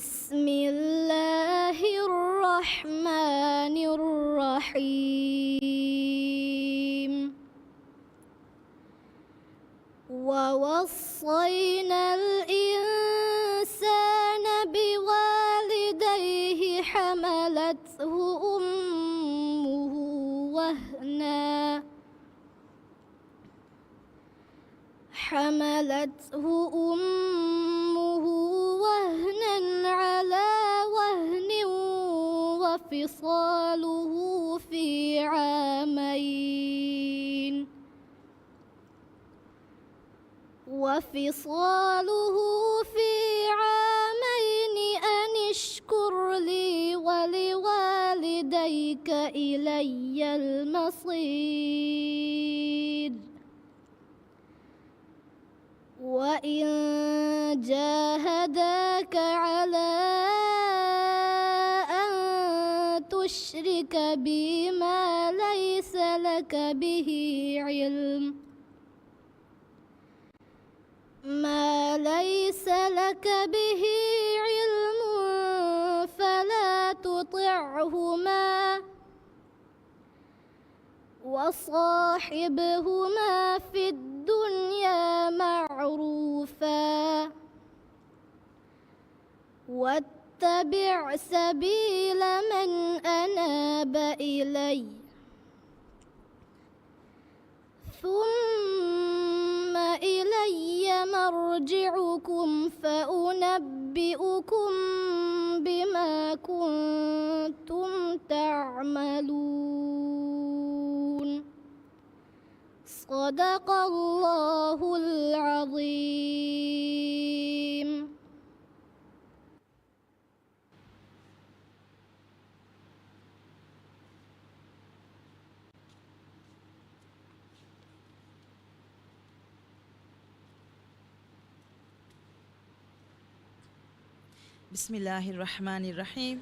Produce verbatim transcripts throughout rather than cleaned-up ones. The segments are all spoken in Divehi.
بسم الله الرحمن الرحيم. ووصينا الإنسان بوالديه حملته أمه وهنا حملته أمه وهنا على وهن وفصاله في عامين، وفصاله في عامين أن اشكر لي ولوالديك إلي المصير. وإن جاهداك على أن تشرك بي ما ليس لك به علم، ما ليس لك به علم فلا تطعهما، وصاحبهما في الدنيا معروفا، واتبع سبيل من أناب إلي، ثم إلي مرجعكم فأنبئكم بما كنتم تعملون. صدق الله العظيم. بسم الله الرحمن الرحيم.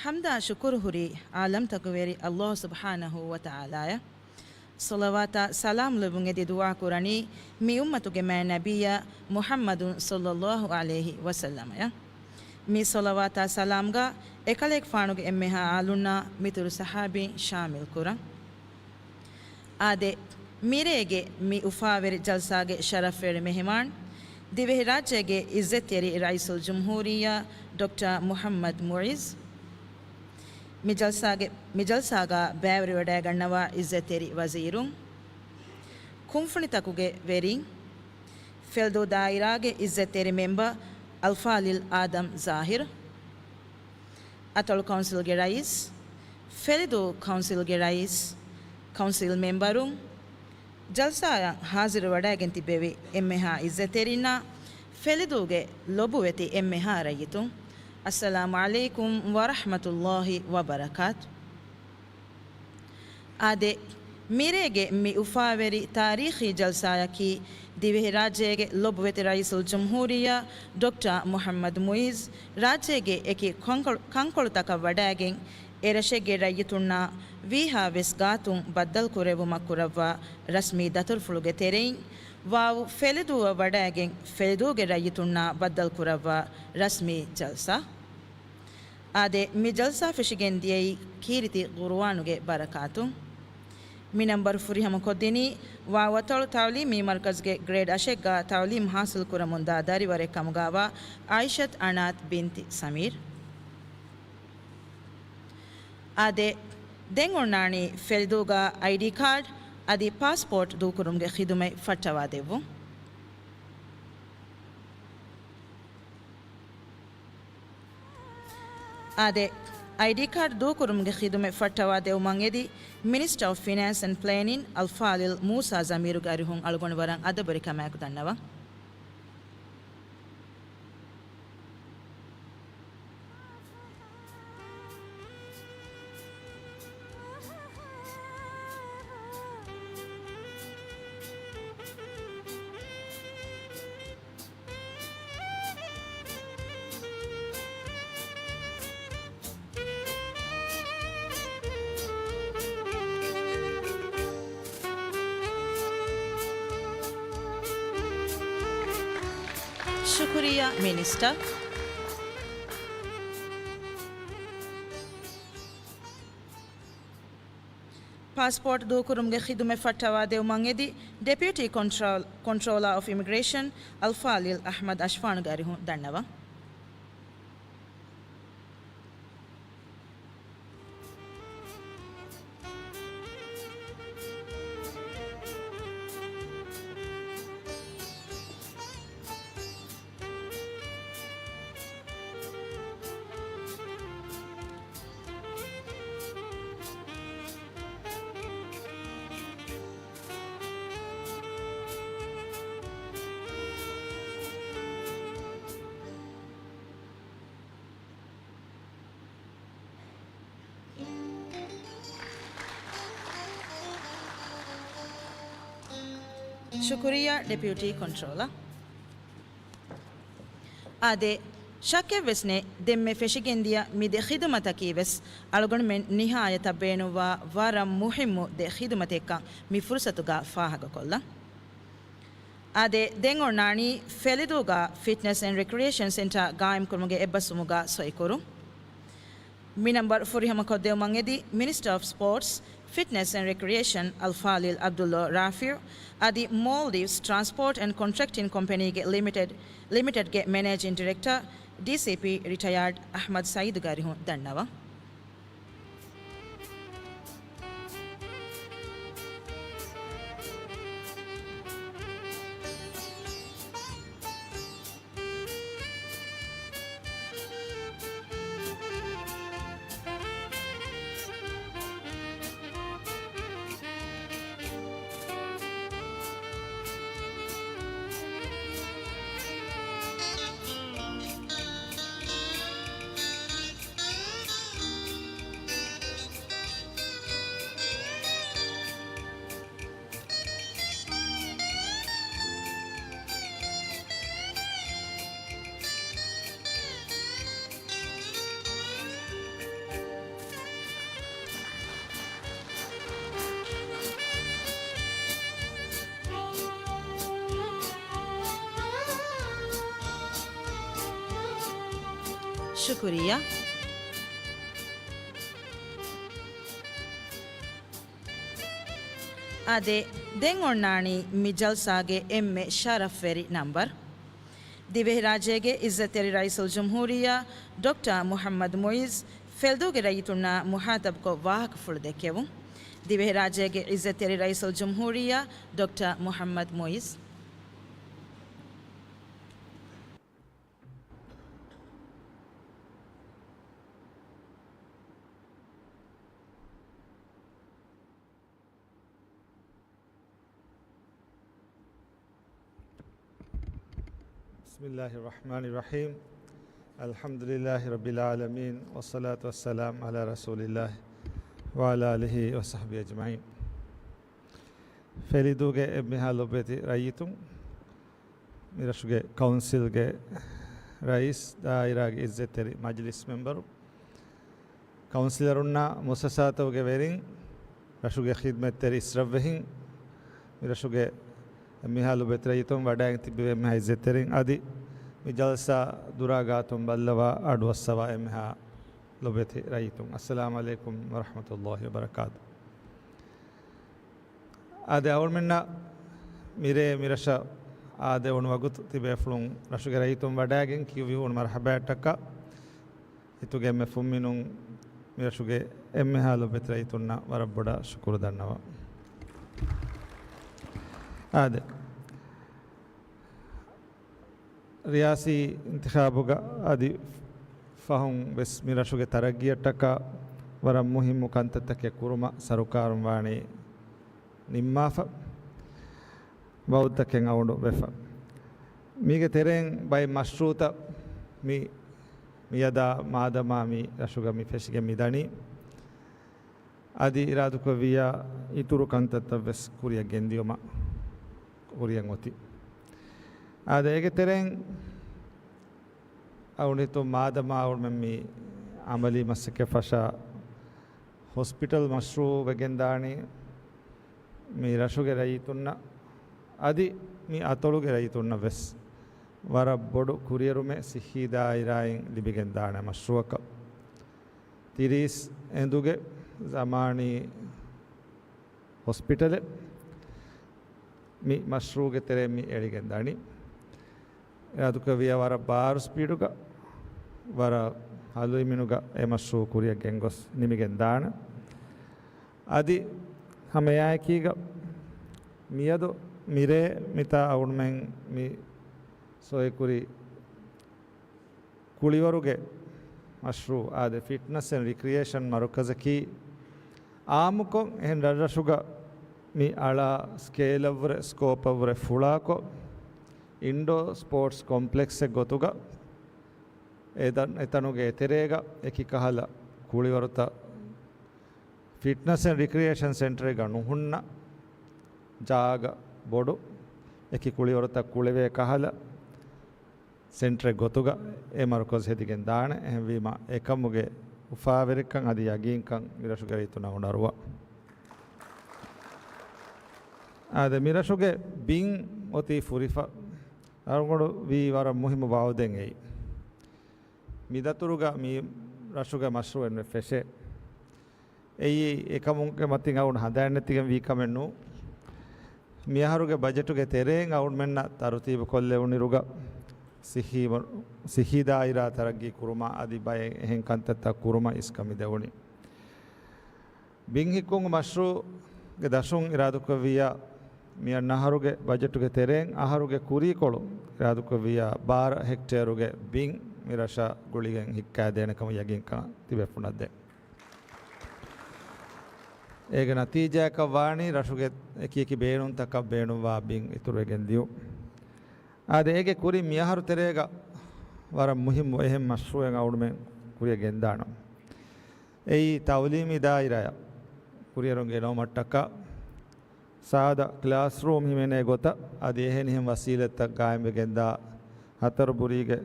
ޙަމްދާ ޝުކުރު ހުރީ ޢާލަމްތަކުގެ ވެރި ﷲ ސުބްޙާނަހޫ ވަތަޢާލާއަށް. ޞަލަވާތާ ސަލާމް ލެއްވުން އެދި ދުޢާ ކުރަނީ މި އުއްމަތުގެ މާތް ނަބިއްޔާ މުޙައްމަދު ޞައްލައްލާހު ޢަލައިހި ވަސައްލަމައަށް. މި ޞަލަވާތާ ސަލާމްގަ އެކަލޭގެފާނުގެ އެންމެހާ އާލުންނާ މިތުރު ޞަޙާބީން ޝާމިލް ކުރަން. އާދެ، މިރޭގެ މި އުފާވެރި ޖަލްސާގެ ޝަރަފްވެރި މެހެމާން، ދިވެހިރާއްޖޭގެ އިއްޒަތްތެރި ރައީސުލްޖުމްހޫރިއްޔާ ޑޮކްޓަރ މުޙައްމަދު މުޢިއްޒު، މި ޖަލްސާގެ، މި ޖަލްސާގަ ބައިވެރިވެވަޑައިގަންނަވާ އިއްޒަތްތެރި ވަޒީރުން، ކުންފުނިތަކުގެ ވެރިން، ފެލުދޫ ދާއިރާގެ އިއްޒަތްތެރި މެމްބަރު އަލްފާޟިލް އާދަމް ޒާހިރު، އަތޮޅު ކައުންސިލްގެ ރައީސް، ފެލިދޫ ކައުންސިލްގެ ރައީސް، ކައުންސިލް މެމްބަރުން، ޖަލްސާއަށް ހާޒިރުވެވަޑައިގެން ތިއްބެވި އެންމެހާ އިއްޒަތްތެރިންނާ، ފެލިދޫގެ ލޮބުވެތި އެންމެހާ ރައްޔިތުން، އައްސަލާމު ޢަލައިކުމް ވަރަޙްމަތުﷲ ވަބަރަކާތު. އާދެ، މިރޭގެ މި އުފާވެރި ތާރީޚީ ޖަލްސާއަކީ، ދިވެހިރާއްޖޭގެ ލޮބުވެތި ރައީސުލްޖުމްހޫރިއްޔާ ޑޮކްޓަރ މުޙައްމަދު މުޢިއްޒު ރާއްޖޭގެ އެކި ކަންކޮޅު، ކަންކޮޅުތަކަށް ވަޑައިގެން، އެރަށެއްގެ ރައްޔިތުންނާ ވީހާވެސް ގާތުން ބައްދަލުކުރެއްވުމަށް ކުރައްވާ ރަސްމީ ދަތުރުފުޅުގެ ތެރެއިން، ވާވު ފެލިދޫއަށް ވަޑައިގެން، ފެލިދޫގެ ރައްޔިތުންނާ ބައްދަލުކުރައްވާ ރަސްމީ ޖަލްސާ. އާދެ، މި ޖަލްސާ ފެށިގެން ދިޔައީ ކީރިތި ޤުރުއާނުގެ ބަރަކާތުން. މި ނަންބަރު ފުރިހަމަ ކޮށްދިނީ، ވާވަތޮޅު ތަޢުލީމީ މަރްކަޒްގެ ގްރޭޑް އަށެއްގަ ތަޢުލީމް ޙާޞިލް ކުރަމުންދާ ދަރިވަރެއް ކަމުގައިވާ ޢާއިޝަތު އަނާތް ބިންތި ސަމީރު. އާދެ، ދެން އޮންނާނީ ފެލިދޫގަ އައިޑީ ކާޑް އަދި ޕާސްޕޯޓް ދޫކުރުމުގެ ޚިދުމަތް ފައްޓަވާ ދެއްވުން. އާދެ، އައިޑީ ކާޑް ދޫކުރުމުގެ ޚިދުމަތް ފައްޓަވާ ދެއްވުމަށް އެދި، މިނިސްޓަރ އޮފް ފިނޭންސް އެންޑް ޕްލޭނިން އަލްފާޟިލް މޫސާ ޒަމީރުގެ އަރިހުން އަޅުގަނޑު ވަރަށް އަދަބުވެރިކަމާއެކު ދަންނަވަން. ޝުކުރިއްޔާ މިނިސްޓަރ. ޕާސްޕޯޓް ދޫކުރުމުގެ ޚިދުމަތް ފައްޓަވާ ދެއްވުމަށް އެދި، ޑެޕިއުޓީ ކޮންޓްރޯލް، ކޮންޓްރޯލާ އޮފް އިމިގްރޭޝަން، އަލްފާޟިލް އަޙްމަދު އަޝްފާން ގާރިހުން ދަންނަވަން. ޝުކުރިއްޔާ ޑެޕިއުޓީ ކޮންޓްރޯލަރ. އާދެ، ޝައްކެއްވެސް ނެތް، ދެންމެ ފެށިގެންދިޔަ މި ދެ ޚިދުމަތަކީވެސް އަޅުގަނޑުމެން ނިހާޔަތަށް ބޭނުންވާ ވަރަށް މުހިއްމު ދެ ޚިދުމަތެއްކަން މި ފުރުސަތުގަ ފާހަގަކޮށްލަން. އާދެ، ދެން އޮންނާނީ ފެލިދޫގަ ފިޓްނަސް އެންޑް ރެކްރިއޭޝަން ސެންޓާ ގާއިމްކުރުމުގެ އެއްބަސްވުމުގަ ސޮއިކުރުން. މި ނަންބަރު ފުރިހަމަކޮށްދެއްވުމަށް އެދި މިނިސްޓަރ އޮފް ސްޕޯޓްސް، ފިޓްނެސް އެންޑް ރެކްރިއޭޝަން އަލްފާޟިލް ޢަބްދުﷲ ރާފިޢު އަދި މޯލްޑިވްސް ޓްރާންސްޕޯޓް އެންޑް ކޮންޓްރެކްޓިން ކޮމްޕެނީގެ ލިމިޓެޑް، ލިމިޓެޑްގެ މެނޭޖިން ޑިރެކްޓަރ، ޑީސީޕީ، ރިޓަޔާޑް އަޙްމަދު ސައީދު ގާރިހުން ދަންނަވަން. ޝުކުރިއްޔާ. އާދެ، ދެން އޮންނާނީ މި ޖަލްސާގެ އެންމެ ޝަރަފްވެރި ނަންބަރު. ދިވެހިރާއްޖޭގެ އިއްޒަތްތެރި ރައީސުލްޖުމްހޫރިއްޔާ ޑޮކްޓަރ މުޙައްމަދު މުޢިއްޒު ފެލްދޫގެ ރައްޔިތުންނާ މުޚާޠަބުކޮށް ވާހަކަފުޅު ދެއްކެވުން. ދިވެހިރާއްޖޭގެ އިއްޒަތްތެރި ރައީސުލްޖުމްހޫރިއްޔާ ޑޮކްޓަރ މުޙައްމަދު މުޢިއްޒު. بسم الله الرحمن الرحيم. الحمد لله رب العالمين، والصلاة والسلام على رسول الله وعلى آله وصحبه أجمعين. ފެލިދޫގެ އެންމެހާ ލޮބުވެތި ރައްޔިތުން، މިރަށުގެ ކައުންސިލްގެ ރައީސް، ދާއިރާގެ އިއްޒަތްތެރި މަޖިލިސް މެމްބަރު، ކައުންސިލަރުންނާ މުއައްސަސާތަކުގެ ވެރިން، ރަށުގެ ޚިދްމަތްތެރި އިސްރަށްވެހިން، މިރަށުގެ އެންމެހާ ލޮބުވެތި ރައްޔިތުން، ވަޑައިގެން ތިއްބެވި އެންމެހާ އިއްޒަތްތެރިން، އަދި މި ޖަލްސާ ދުރާ ގާތުން ބައްލަވާ އަޑުއައްސަވާ އެންމެހާ ލޮބުވެތި ރައްޔިތުން، އައްސަލާމު ޢަލައިކުމް ވަރަޙްމަތުﷲި ވަބަރަކާތު. އާދެ، އަޅުގަނޑުމެންނަށް މިރޭ މިރަށަށް އާދެވުނު ވަގުތު ތިބޭފުޅުން ރަށުގެ ރައްޔިތުން ވަޑައިގެން ކިޔުއްވި ހޫނު މަރުޙަބާއަށްޓަކާ، ހިތުގެ އެންމެ ފުންމިނުން މިރަށުގެ އެންމެހާ ލޮބުވެތި ރައްޔިތުންނަށް ވަރަށް ބޮޑަށް ޝުކުރު ދަންނަވަން. އާދެ، ރިޔާސީ އިންތިޚާބުގަ އަދި ފަހުން ވެސް މި ރަށުގެ ތަރައްގީއަށްޓަކާ ވަރަށް މުހިއްމު ކަންތައްތަކެއް ކުރުމަށް ސަރުކާރުން ވާނީ ނިންމާފަ، ވައުދުތަކެއް އައުނު ވެފަ. މީގެ ތެރެއިން ބައެއް މަޝްރޫޢުތައް މި، މިއަދާ މާދަމާ މި ރަށުގަ މި ފެށިގެން މިދަނީ. އަދި އިރާދަކުރެއްވިއްޔާ އިތުރު ކަންތައްތައް ވެސް ކުރިއަށް ގެންދިޔުމަށް ކުރިއަށް އޮތީ. އާދެ، އޭގެ ތެރެއިން އަޅުގަނޑު ހިތުން މާދަމާ އަޅުގަނޑުމެން މި އަމަލީ މަސައްކަތް ފަށާ ހޮސްޕިޓަލް މަޝްރޫޢު ވެގެންދާނީ މި ރަށުގެ ރައްޔިތުންނަށް އަދި މި އަތޮޅުގެ ރައްޔިތުންނަށް ވެސް ވަރަށް ބޮޑު ކުރިއެރުމެއް ޞިއްޙީ ދާއިރާއިން ލިބިގެންދާނެ މަޝްރޫޢަކަށް. ތިރީސް އެނދުގެ ޒަމާނީ ހޮސްޕިޓަލެއް މި މަޝްރޫޢުގެ ތެރެއިން މި އެޅިގެން ދާނީ. އިރާދުކުރެއްވިއްޔާ ވަރަށް ބާރު ސްޕީޑުގަ، ވަރަށް ހަލުއިމިނުގަ އެ މަޝްރޫޢު ކުރިއަށް ގެންގޮސް ނިމިގެން ދާނެ. އަދި ހަމައެއާއެކީގަ މިއަދު މިރޭ މިތާ އަޅުމެން މި ސޮއިކުރި ކުޅިވަރުގެ މަޝްރޫޢު އާދެ، ފިޓްނަސް އެންޑް ރިކްރިއޭޝަން މަރުކަޒަކީ އާއްމުކޮށް އެހެން ރަށްރަށުގަ މި އަޅާ ސްކޭލަށްވުރެ، ސްކޯޕަށްވުރެ ފުޅާކޮށް، އިންޑޯ ސްޕޯޓްސް ކޮމްޕްލެކްސެއް ގޮތުގަ އެ ދަން-، އެތަނުގެ އެތެރޭގަ އެކި ކަހަލަ ކުޅިވަރުތައް ފިޓްނަސް އެންޑް ރިކްރިއޭޝަން ސެންޓަރެއްގަ ނުހުންނަ ޖާގަ ބޮޑު އެކި ކުޅިވަރުތައް ކުޅެވޭ ކަހަލަ ސެންޓަރެއް ގޮތުގަ އެ މަރުކަޒު ހެދިގެން ދާނެ. އެހެންވީމަ، އެކަމުގެ އުފާވެރިކަން އަދި ޔަގީންކަން މިރަށުގެ ރައްޔިތުންނަށް އުނަރުވާ. އާދެ، މިރަށުގެ ބިން އޮތީ ފުރިފަ. އަޅުގަނޑު ވީ ވަރަށް މުހިއްމު ވައުދެއް އެއީ. މިދަތުރުގަ މި ރަށުގެ މަޝްރޫޢެއް ނުފެށޭ. އެއީ އެކަމުގެ މަތިން އަޅުގަނޑު ހަނދާން ނެތިގެން ވީ ކަމެއް ނޫން. މިއަހަރުގެ ބަޖެޓުގެ ތެރެއިން އަޅުގަނޑުމެންނަށް ތަރުތީބު ކޮށްލެވުނިރުގަ ސިއްހީ، ސިއްހީ ދާއިރާ ތަރައްގީ ކުރުމަށް އަދި ބައެއް އެހެން ކަންތައްތައް ކުރުމަށް އިސްކަން މި ދެވުނީ. ބިން ހިއްކުން މަޝްރޫޢުގެ ދަށުން އިރާދުކުރެއްވިއްޔާ، މިއަންނަ އަހަރުގެ ބަޖެޓުގެ ތެރެއިން އަހަރުގެ ކުރީކޮޅު އިރާދުކުރެއްވިއްޔާ، ބާރަ ހެކްޓޭރުގެ ބިން މި ރަށާ ގުޅިގެން ހިއްކާދޭނެ ކަމަށް ޔަގީންކަން ތިބޭފުޅުންނަށް ދޭން. އޭގެ ނަތީޖާއަކަށް ވާނީ ރަށުގެ އެކި އެކި ބޭނުންތަކަށް ބޭނުންވާ ބިން އިތުރުވެގެން ދިޔުން. އާދެ، އޭގެ ކުރިން މިއަހަރު ތެރޭގަ ވަރަށް މުހިއްމު އެހެން މަޝްރޫޢެއް އަޅުގަނޑުމެން ކުރިއަށް ގެންދާނަން. އެއީ ތައުލީމީ ދާއިރާއަށް ކުރިއެރުން ގެނައުމަށްޓަކާ، ސާދަ ކްލާސްރޫމް ހިމެނޭ ގޮތަށް އަދި އެހެނިހެން ވަސީލަތްތައް ގާއިމްވެގެންދާ ހަތަރުބުރީގެ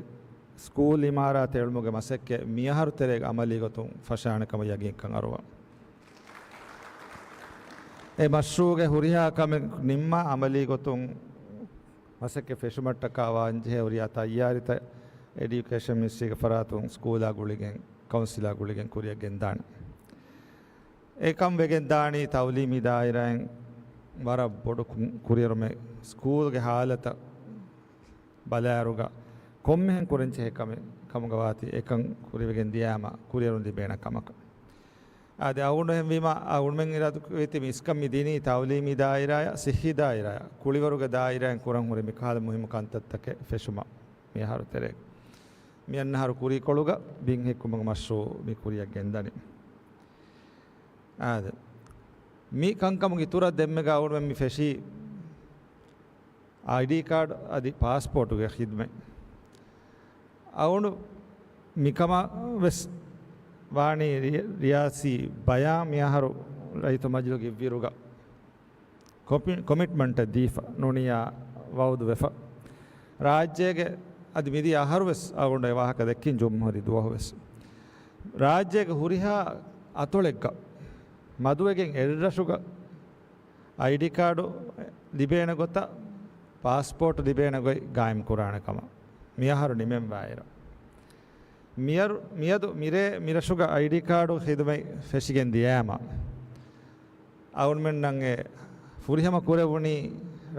ސްކޫލް އިމާރާތެއް އެޅުމުގެ މަސައްކަތް މިއަހަރު ތެރޭގަ އަމަލީ ގޮތުން ފަށާނެ ކަމަށް ޔަގީންކަން އަރުވަން. އެ މަޝްރޫޢުގެ ހުރިހާ ކަމެއް ނިންމާ އަމަލީ ގޮތުން މަސައްކަތް ފެށުމަށްޓަކާ ވާންޖެހޭ ހުރިހާ ތައްޔާރީތައް އެޑިއުކޭޝަން މިނިސްޓްރީގެ ފަރާތުން ސްކޫލާ ގުޅިގެން، ކައުންސިލާ ގުޅިގެން ކުރިއަށް ގެންދާނެ. އެކަން ވެގެން ދާނީ ތައުލީމީ ދާއިރާއިން ވަރަށް ބޮޑު ކު-، ކުރިއެރުމެއް. ސްކޫލްގެ ހާލަތަށް ބަލާއިރުގަ ކޮންމެހެން ކުރަންޖެހޭ ކަމެއް ކަމުގަ ވާތީ އެކަން ކުރިވެގެން ދިޔާމަ ކުރިއެރުން ލިބޭނެ ކަމަކަށް. އާދެ، އަޅުގަނޑު އެހެންވީމަ، އަޅުގަނޑުމެން އިރާދަކުރެއްވީތީ މި އިސްކަން މި ދިނީ ތައުލީމީ ދާއިރާއަށް، ސިއްހީ ދާއިރާއަށް، ކުޅިވަރުގެ ދާއިރާއިން ކުރަން ހުރި މިކަހަލަ މުހިއްމު ކަންތައްތަކެއް ފެށުމަށް މިއަހަރު ތެރޭގަ. މިއަންނަ އަހަރު ކުރީކޮޅުގަ ބިން ހިއްކުމުގެ މަޝްރޫޢު މި ކުރިއަށް ގެންދަނީ. އާދެ، މި ކަންކަމުގެ އިތުރަށް ދެންމެގަ އަޅުގަނޑުމެން މި ފެށީ އައިޑީ ކާޑް އަދި ޕާސްޕޯޓުގެ ޚިދުމަތް. އަޅުގަނޑު މިކަމަށް ވެސް ވާނީ ރި-، ރިޔާސީ ބަޔާން މިއަހަރު ރައްޔިތު މަޖިލުގެ އިއްވިއިރުގަ ކޮޕި-، ކޮމިޓްމަންޓެއް ދީފަ ނޫނިއްޔާ ވައުދު ވެފަ. ރާއްޖޭގެ އަދި މިދިޔަ އަހަރު ވެސް އަޅުގަނޑު އެ ވާހަކަ ދެއްކިން ޖުމްހޫރީ ދުވަހު ވެސް. ރާއްޖޭގެ ހުރިހާ އަތޮޅެއްގަ މަދުވެގެން އެއްރަށުގަ އައިޑީ ކާޑު ލިބޭނެ ގޮތަށް، ޕާސްޕޯޓް ލިބޭނެ ގޮތް ގާއިމް ކުރާނެ ކަމަށް މިއަހަރު ނިމެންވާއިރަށް. މިއަރު-، މިއަދު މިރޭ މިރަށުގަ އައިޑީ ކާޑު ޚިދުމަތް ފެށިގެން ދިޔާމަ، އަޅުގަނޑުމެންނަށް އެ ފުރިހަމަ ކުރެވުނީ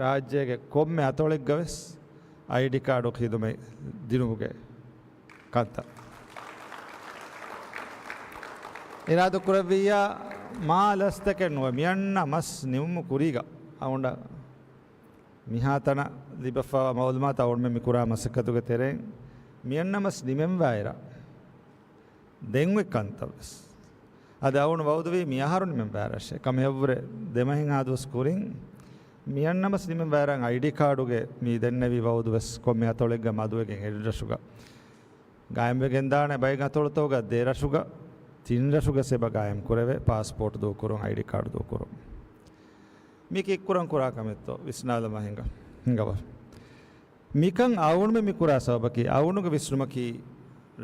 ރާއްޖޭގެ ކޮންމެ އަތޮޅެއްގަ ވެސް އައިޑީ ކާޑު ޚިދުމަތް ދިނުމުގެ ކަންތައް. އިރާދަ ކުރެއްވިއްޔާ މާ ލަސްތަކެއް ނުވެ، މިއަންނަ މަސް ނިމުމު ކުރީގަ އަޅުގަނޑަށް މިހާތަނަށް ލިބިފައިވާ މައުލޫމާތު އަޅުގަނޑުމެން މި ކުރާ މަސައްކަތުގެ ތެރެއިން މިއަންނަ މަސް ނިމެންވާއިރަށް ދެން އޮތް ކަންތައް ވެސް. އަދި އަޅުގަނޑު ވައުދުވީ މިއަހަރު ނިމެންވާއިރަށޭ. ކަމެއް އެއްވުރެ ދެމަހިންހާ ދުވަސް ކުރިން މިއަންނަ މަސް ނިމެންވާއިރަށް އައިޑީ ކާޑުގެ މި ދެންނެވި ވައުދު ވެސް ކޮންމެ އަތޮޅެއްގަ މަދުވެގެން އެއްރަށުގަ ގާއިމްވެގެންދާނެ. ބައެއް އަތޮޅުތަކުގަ ދެ ރަށުގަ ތިން ރަށުގަ އެބަ ގާއިމް ކުރެވޭ، ޕާސްޕޯޓް ދޫކުރުން، އައިޑީ ކާޑު ދޫކުރުން. މީ ކީއްކުރަން ކުރާ ކަމެއްތޯ ވިސްނާލަމާ ހިނގަ-، ހިނގަވާ. މިކަން އަޅުގަނޑުމެން މި ކުރާ ސަބަބަކީ، އަޅުގަނޑުގެ ވިސްނުމަކީ،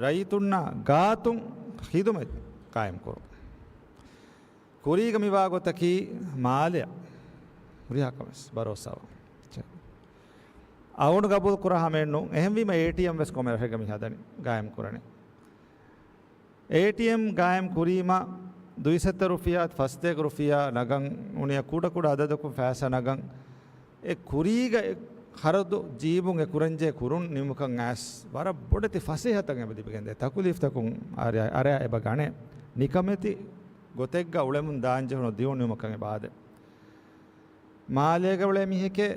ރައްޔިތުންނާ ގާތުން ޚިދުމަތް ޤާއިމް ކުރުން. ކުރީގަ މިވާ ގޮތަކީ މާލެއަށް ހުރިހާ ކަމެއް ވެސް ބަރޯސާވާ. އަޅުގަނޑު ގަބޫލު ކުރާ ހަމައެއް ނޫން. އެހެންވީމަ އޭޓީއެމް ވެސް ކޮންމެ ރަށެއްގަ މި ހަދަނީ، ގާއިމް ކުރަނީ. އޭޓީއެމް ގާއިމް ކުރީމަ، ދުއިސައްތަ ރުފިޔާ، ފަސްތޭކަ ރުފިޔާ ނަގަން އުނިޔަ ކުޑަ ކުޑަ އަދަދަކުން ފައިސާ ނަގަން. އެ ކުރީގަ އެ ޚަރަދު ޖީބުން އެ ކުރަންޖެހޭ ކުރުން ނިމުމަކަށް އައިސް ވަރަށް ބޮޑެތި ފަސޭހަތައް އެބަ ލިބިގެންދޭ. ތަކުލީފްތަކުން އަރަ-، އަރައާ އެބަ ގަނޭ. ނިކަމެތި ގޮތެއްގަ އުޅެމުން ދާންޖެހުނު ދިއުން ނިމުމަކަށް އެބަ އާދޭ. މާލޭގަ އުޅޭ މީހެކޭ،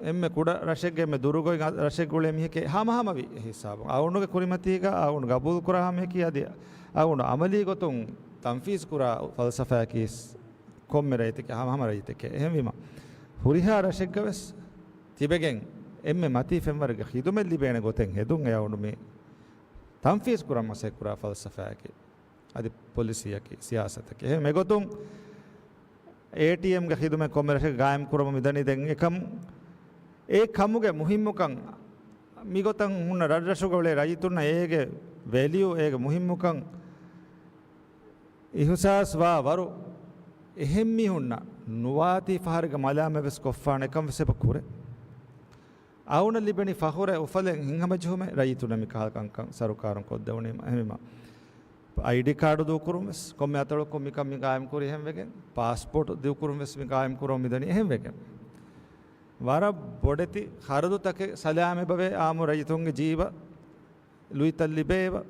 އެންމެ ކުޑަ ރަށެއްގަ އެންމެ ދުރުގޮތް ރަށެއްގަ އުޅޭ މީހެކޭ ހަމަހަމަވި ހިސާބުން. އަޅުގަނޑުގެ ކުރިމަތީގަ އަޅުގަނޑު ގަބޫލުކުރާ ހަމަޔަކީ އަދި އަޅުގަނޑު އަމަލީ ގޮތުން ތަންފީޒު ކުރާ ފަލްސަފާއަކީ ކޮންމެ ރައްޔިތެކޭ، ހަމަހަމަ ރައްޔިތެކޭ. އެހެންވީމަ، ހުރިހާ ރަށެއްގަ ވެސް ތިބެގެން އެންމެ މަތީ ފެންވަރެއްގެ ޚިދުމަތް ލިބޭނެ ގޮތެއް ހެދުން އެ އަޅުގަނޑު މި ތަންފީޒު ކުރަން މަސައްކަތް ކުރާ ފަލްސަފާއަކީ. އަދި ޕޮލިސީއަކީ، ސިޔާސަތަކީ. އެހެން އެގޮތުން އޭޓީއެމްގެ ޚިދުމަތް ކޮންމެ ރަށެއް ގާއިމް ކުރަމުން މިދަނީ ދެން އެކަމު، އެ ކަމުގެ މުހިއްމުކަން މިގޮތަށް ހުންނަ ރަށްރަށުގަ އުޅޭ ރައްޔިތުންނަށް އޭގެ ވެލިއު، އޭގެ މުހިއްމުކަން އިހުސާސް ވާ ވަރު އެހެން މީހުންނަށް ނުވާތީ ފަހަރެއްގަ މަލާމަތް ވެސް ކޮށްފާނެ އެކަން ވެސް އެބަ ކުރޭ. އަޅުގަނޑަށް ލިބެނީ ފަޚުރެއް، އުފަލެއް، ހިތްހަމަޖެހުމެއް ރައްޔިތުންނަށް މި ކަހަލަ ކަންކަން ސަރުކާރުން ކޮށްދެވުނީމަ. އެހެންވީމަ، އައިޑީ ކާޑު ދޫކުރުން ވެސް ކޮންމެ އަތޮޅަކުން މިކަން މި ގާއިމް ކުރީ އެހެން ވެގެން، ޕާސްޕޯޓް ދޫކުރުން ވެސް މި ގާއިމް ކުރަމުން މިދަނީ އެހެން ވެގެން. ވަރަށް ބޮޑެތި ޚަރަދުތަކެއް ސަލާމަތް އެބަވޭ އާއްމު ރައްޔިތުންގެ ޖީބަށް ލުއިތައް ލިބޭ އެބަ.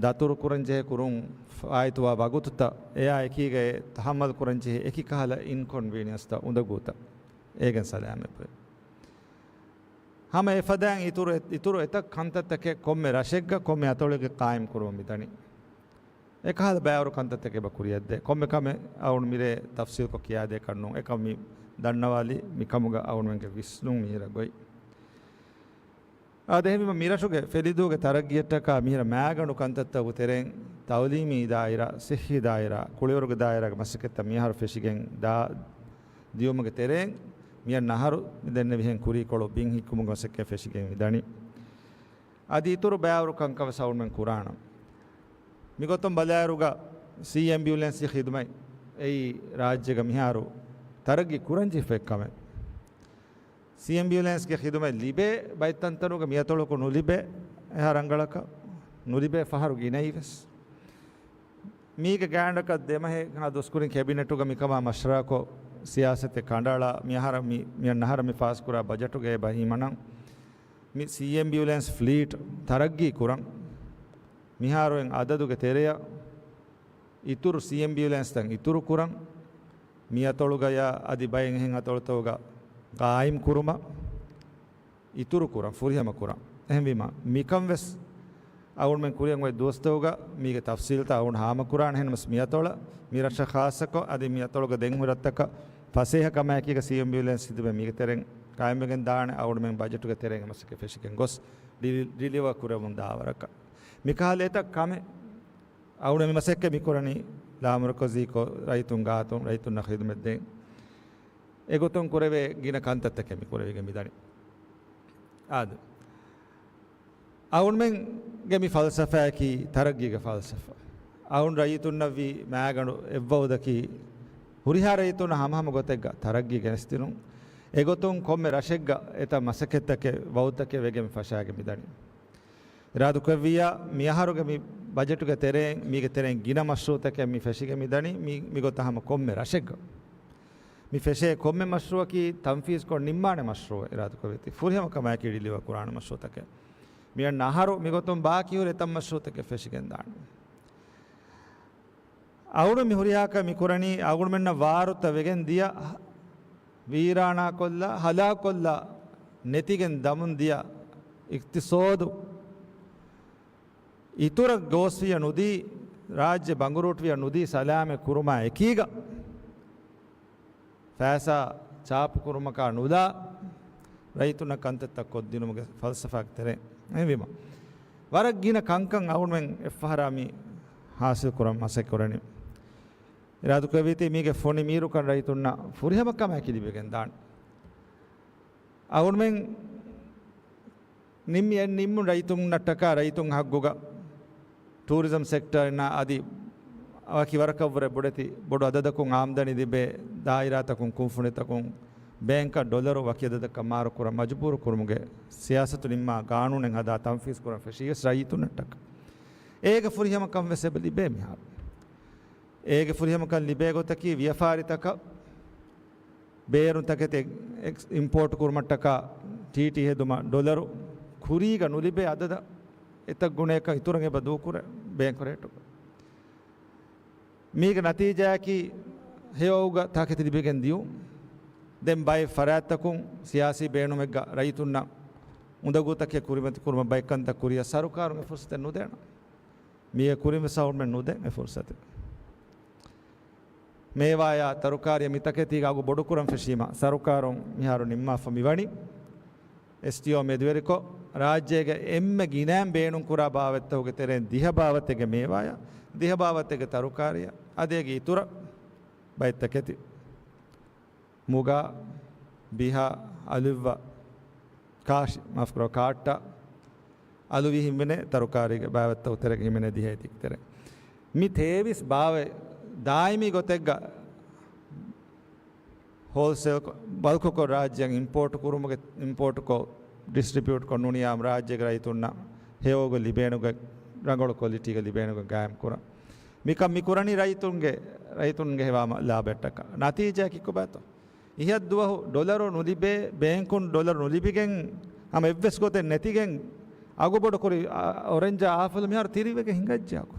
ދަތުރު ކުރަން ޖެހޭ ކުރުން ފާއިތުވާ ވަގުތުތައް، އެއާ އެކީގައި ތަޙައްމަލް ކުރަން ޖެހޭ އެކި ކަހަލަ އިންކޮންވީނިއަންސްތައް، އުނދަގޫތައް އޭގެން ސަލާމަތްވޭ. ހަމަ އެފަދައިން އިތުރު އެ-، އިތުރު އެތައް ކަންތައްތަކެއް ކޮންމެ ރަށެއްގަ ކޮންމެ އަތޮޅެއްގަ ޤާއިމް ކުރުމަށް މިދަނީ. އެކަހަލަ ބައިވަރު ކަންތައްތަކެއް އެބަ ކުރިއަށްދޭ. ކޮންމެ ކަމެއް އަޅުގަނޑު މިރޭ ތަފްސީލްކޮށް ކިޔާދޭކަށް ނޫން. އެކަމް މި ދަންނަވާލީ މިކަމުގަ އަޅުގަނޑުމެންގެ ވިސްނުން މިހިރަ ގޮތް. އާދެ، އެހެންވީމަ މިރަށުގެ ފެލިދޫގެ ތަރައްގީއަށްޓަކާ މިހިރަ މާގަނޑު ކަންތައްތަކުގެ ތެރެއިން ތައުލީމީ ދާއިރާ، ޞިއްޙީ ދާއިރާ، ކުޅިވަރުގެ ދާއިރާގެ މަސައްކަތްތައް މިއަހަރު ފެށިގެން ދާ ދިޔުމުގެ ތެރެއިން މިއަންނަ އަހަރު މި ދެންނެވިހެން ކުރީކޮޅު ބިން ހިއްކުމުގެ މަސައްކަތް ފެށިގެން މިދަނީ. އަދި އިތުރު ބައިވަރު ކަންކަން ވެސް އަޅުގަނޑުމެން ކުރާނަން. މިގޮތުން ބަލާއިރުގަ ސީ އެމްބިއުލެންސްގެ ޚިދުމަތް އެއީ ރާއްޖޭގަ މިހާރު ތަރައްގީ ކުރަންޖެހިފައި ކަމެއް. ސީ އެމްބިއުލެންސްގެ ޚިދުމަތް ލިބޭ ބައެއް ތަންތަނުގަ މިއަތޮޅަކު ނުލިބޭ، އެހާ ރަނގަޅަކަށް ނުލިބޭ ފަހަރު ގިނައީ ވެސް. މީގެ ގާތްގަނޑަކަށް ދެމަހެއްހާ ދުސްކުރިން ކެބިނެޓުގަ މިކަމާ މަޝްވަރާކޮށް ސިޔާސަތެއް ކަނޑައަޅާ މިއަހަރަށް މި-، މިއަންނަ އަހަރަށް މި ފާސްކުރާ ބަޖެޓުގައި އެބަ ހިމަނަން. މި ސީ އެމް ބިއުލެންސް ފްލީޓް ތަރައްގީ ކުރަން. މިހާރު އެއް އަދަދުގެ ތެރެއަށް އިތުރު ސީ އެމް ބިއުލެންސްތައް އިތުރު ކުރަން. މި އަތޮޅުގަޔާ އަދި ބައެއް އެހެން އަތޮޅުތަކުގަ ގާއިމް ކުރުމަށް އިތުރު ކުރަން، ފުރިހަމަ ކުރަން. އެހެންވީމަ، މިކަން ވެސް އަޅުގަނޑުމެން ކުރިއަށް އޮތް ދުވަސްތަކުގަ މީގެ ތަފްސީލްތައް އަޅުގަނޑު ހާމަކުރާނެ. އެހެންނަމަސް މިއަތޮޅަށް، މިރަށަށް ޚާއްޞަކޮށް، އަދި މިއަތޮޅުގަ ދެން ހުރި ރަށްތަކަށް ފަސޭހަކަމާއެކީގަ ސީ އެމް ބިއުލެންސް ޚިދުމަތް މީގެ ތެރެއިން ގާއިމްވެގެން ދާނެ. އަޅުގަނޑުމެން ބަޖެޓުގެ ތެރެއިން އެ މަސައްކަތް ފެށިގެން ގޮސް ޑިލި-، ޑިލިވަރ ކުރެވެމުން ދާވަރަކަށް. މިކަހަލަ އެތައް ކަމެއް އަޅުގަނޑު މި މަސައްކަތް މިކުރަނީ ލާމަރުކަޒީކޮށް، ރައްޔިތުން ގާތުން، ރައްޔިތުންނަށް ޚިދުމަތް ދޭން. އެގޮތުން ކުރެވޭ ގިނަ ކަންތައްތަކެއް މި ކުރެވިގެން މިދަނީ. އާދެ، އަޅުގަނޑުމެންގެ މި ފަލްސަފާއަކީ ތަރައްގީގެ ފަލްސަފާ. އަޅުގަނޑު ރައްޔިތުންނަށްވީ މާގަނޑު އެއްވައުދަކީ، ހުރިހާ ރައްޔިތުންނަށް ހަމަހަމަ ގޮތެއްގަ ތަރައްގީ ގެނެސްދިނުން. އެގޮތުން ކޮންމެ ރަށެއްގަ އެތައް މަސައްކަތްތަކެއް، ވައުދުތަކެއް ވެގެން މި ފަށާގެން މިދަނީ. އިރާދަކުރެއްވިއްޔާ، މިއަހަރުގެ މި ބަޖެޓުގެ ތެރެއިން، މީގެ ތެރެއިން ގިނަ މަޝްރޫއުތަކެއް މި ފެށިގެން މިދަނީ، މި، މިގޮތަށް ހަމަ ކޮންމެ ރަށެއްގަ. މި ފެށޭ ކޮންމެ މަޝްރޫއަކީ ތަންފީޒުކޮށް ނިންމާނެ މަޝްރޫއެއް އިރާދަކުރެއްވީތީ. ފުރިހަމަ ކަމާއެކީ ޑިލިވަރ ކުރާނެ މަޝްރޫއުތަކެއް. މިއަންނަ އަހަރު މިގޮތުން ބާކީހުރި އެތައް މަޝްރޫއުތަކެއް ފެށިގެން ދާނެ. އަޅުގަނޑު މި ހުރިހާކަން މި ކުރަނީ، އަޅުގަނޑުމެންނަށް ވާރުތައް ވެގެން ދިޔަ، ވީރާނާކޮށްލާ، ހަލާކުކޮށްލާ، ނެތިގެން ދަމުން ދިޔަ އިޤްތިޞާދު އިތުރަށް ގޯސްވިޔަ ނުދީ، ރާއްޖެ ބަނގުރޫޓުވިޔަ ނުދީ، ސަލާމަތް ކުރުމާ އެކީގަ، ފައިސާ ޗާޕުކުރުމަކާ ނުލާ، ރައްޔިތުންނަށް ކަންތައްތައް ކޮށްދިނުމުގެ ފަލްސަފާގެ ތެރެއިން. އެހެންވީމަ، ވަރަށް ގިނަ ކަންކަން އަޅުގަނޑުމެން އެއްފަހަރާ މި ހާސިލް ކުރަން މަސައްކަތް ކުރަނީ. އިރާދަކުރެއްވީތީ މީގެ ފޮނި މީރުކަން ރައްޔިތުންނަށް ފުރިހަމަ ކަމާއެކީ ލިބިގެން ދާން. އަޅުގަނޑުމެން ނިންމި އެއް ނިންމުން ރައްޔިތުންނަށްޓަކާ ރައްޔިތުން ހައްގުގަ ޓޫރިޒަމް ސެކްޓަރުންނާ އަދި ވަކި ވަރަކަށްވުރެ ބޮޑެތި ބޮޑު އަދަދަކުން އާމްދަނީ ލިބޭ ދާއިރާތަކުން، ކުންފުނިތަކުން، ބޭންކަށް ޑޮލަރު ވަކި އަދަދަކަށް މާރުކުރަން މަޖުބޫރު ކުރުމުގެ ސިޔާސަތު ނިންމާ ގާނޫނެއް ހަދާ ތަންފީޒު ކުރަން ފެށީ ވެސް ރައްޔިތުންނަށްޓަކާ. އޭގެ ފުރިހަމަކަން ވެސް އެބަ ލިބޭ މިހާރު. އޭގެ ފުރިހަމަކަން ލިބޭ ގޮތަކީ، ވިޔަފާރިތަކަށް ބޭރުން ތަކެތި އެކް-، އިމްޕޯޓް ކުރުމަށްޓަކާ ޓީޓީ ހެދުމަށް ޑޮލަރު ކުރީގަ ނުލިބޭ އަދަދަށް އެތައް ގުނައަކަށް އިތުރަށް އެބަ ދޫކުރޭ ބޭންކު ރޭޓުގަ. މީގެ ނަތީޖާއަކީ، ހެޔޮއަހަރުގަ ތަކެތި ލިބިގެން ދިޔުން. ދެން ބައެއް ފަރާތްތަކުން ސިޔާސީ ބޭނުމެއްގަ ރައްޔިތުންނަށް އުނދަގޫތަކެއް ކުރިމަތި ކުރުމަށް ބައެއް ކަންތައް ކުރިއަށް ސަރުކާރުން އެ ފުރުސަތެއް ނުދޭނަން. މީގެ ކުރިން ވެސް އަހަރުމެން ނުދޭން އެ ފުރުސަތެއް. މޭވާޔާ ތަރުކާރީ މި ތަކެތީގަ އަގު ބޮޑުކުރަން ފެށީމަ، ސަރުކާރުން މިހާރު ނިންމާފަ މިވަނީ އެސްޓީއޯ މެދުވެރިކޮށް، ރާއްޖޭގެ އެންމެ ގިނައިން ބޭނުންކުރާ ބާވަތްތަކުގެ ތެރެއިން ދިހަ ބާވަތެއްގެ މޭވާޔާ، ދިހަ ބާވަތެއްގެ ތަރުކާރީއާ، އަދި އޭގެ އިތުރަށް ބައެއް ތަކެތި، މުގާ، ބިހާ، އަލިއްވަ، ކާށި، މާފުކުރާ، ކާއްޓާ، އަލުވި ހިމެނޭ ތަރުކާރީގެ ބާވަތްތައް ތެރެ ހިމެނޭ ދިހައެއް ތިކް ތެރެ. މި ތޭވީސް ބާވަތް ދާއިމީ ގޮތެއްގަ ހޯލްސޭލް ކޮ-، ބަލްކުކޮށް ރާއްޖެއަށް އިމްޕޯޓް ކުރުމުގެ، އިމްޕޯޓްކޮށް، ޑިސްޓްރިބިއުޓްކޮށް ނޫނިޔާމު ރާއްޖޭގެ ރައްޔިތުންނަށް ހެޔޮއަގު ލިބޭނުގެ، ރަނގަޅު ކޮލިޓީގެ ލިބޭނުގެ ގާއިމް ކުރަން. މިކަން މި ކުރަނީ ރައްޔިތުންގެ، ރައްޔިތުންގެ ހެވާ މަ-، ލާބެއްޓަކާ. ނަތީޖާ ކިކުބާތޯ؟ އިހަށް ދުވަހު ޑޮލަރު ނުލިބޭ، ބޭންކުން ޑޮލަރު ނުލިބިގެން، ހަމަ އެއްވެސް ގޮތެއް ނެތިގެން، އަގުބޮޑުކުރި، އަ، އޮރެންޖާ އާފަލު މިހާރު ތިރިވެގެން ހިނގައްޖާކު.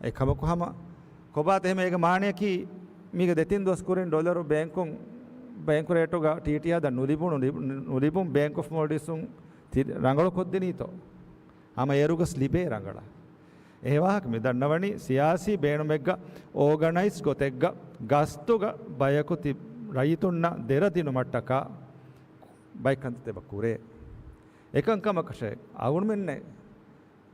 އެކަމަކު ހަމަ ކޮބާތަ އެހެމަ އޭގެ މާނަޔަކީ، މީގެ ދެތިން ދުވަސް ކުރިން ޑޮލަރު ބޭންކުން، ބޭންކު ރޭޓުގަ ޓީޓީއާ ދަށް ނުލިބުނު، ނުލިބުން ބޭންކް އޮފް މޯލްޑިވްސުން ތި-، ރަނގަޅު ކޮށްދިނީތޯ؟ ހަމަ އޭރުގަސް ލިބޭ ރަނގަޅަށް. އެހެވާހަކަ މި ދަންނަވަނީ ސިޔާސީ ބޭނުމެއްގަ އޯގަނައިޒް ގޮތެއްގަ ގަސްތުގަ ބަޔަކު ތި ރައްޔިތުންނަށް ދެރަ ދިނުމަށްޓަކާ ބައެއް ކަންތައްތައް އެބަ ކުރޭ. އެކަންކަމަކަށެއް އަޅުމެންނެއް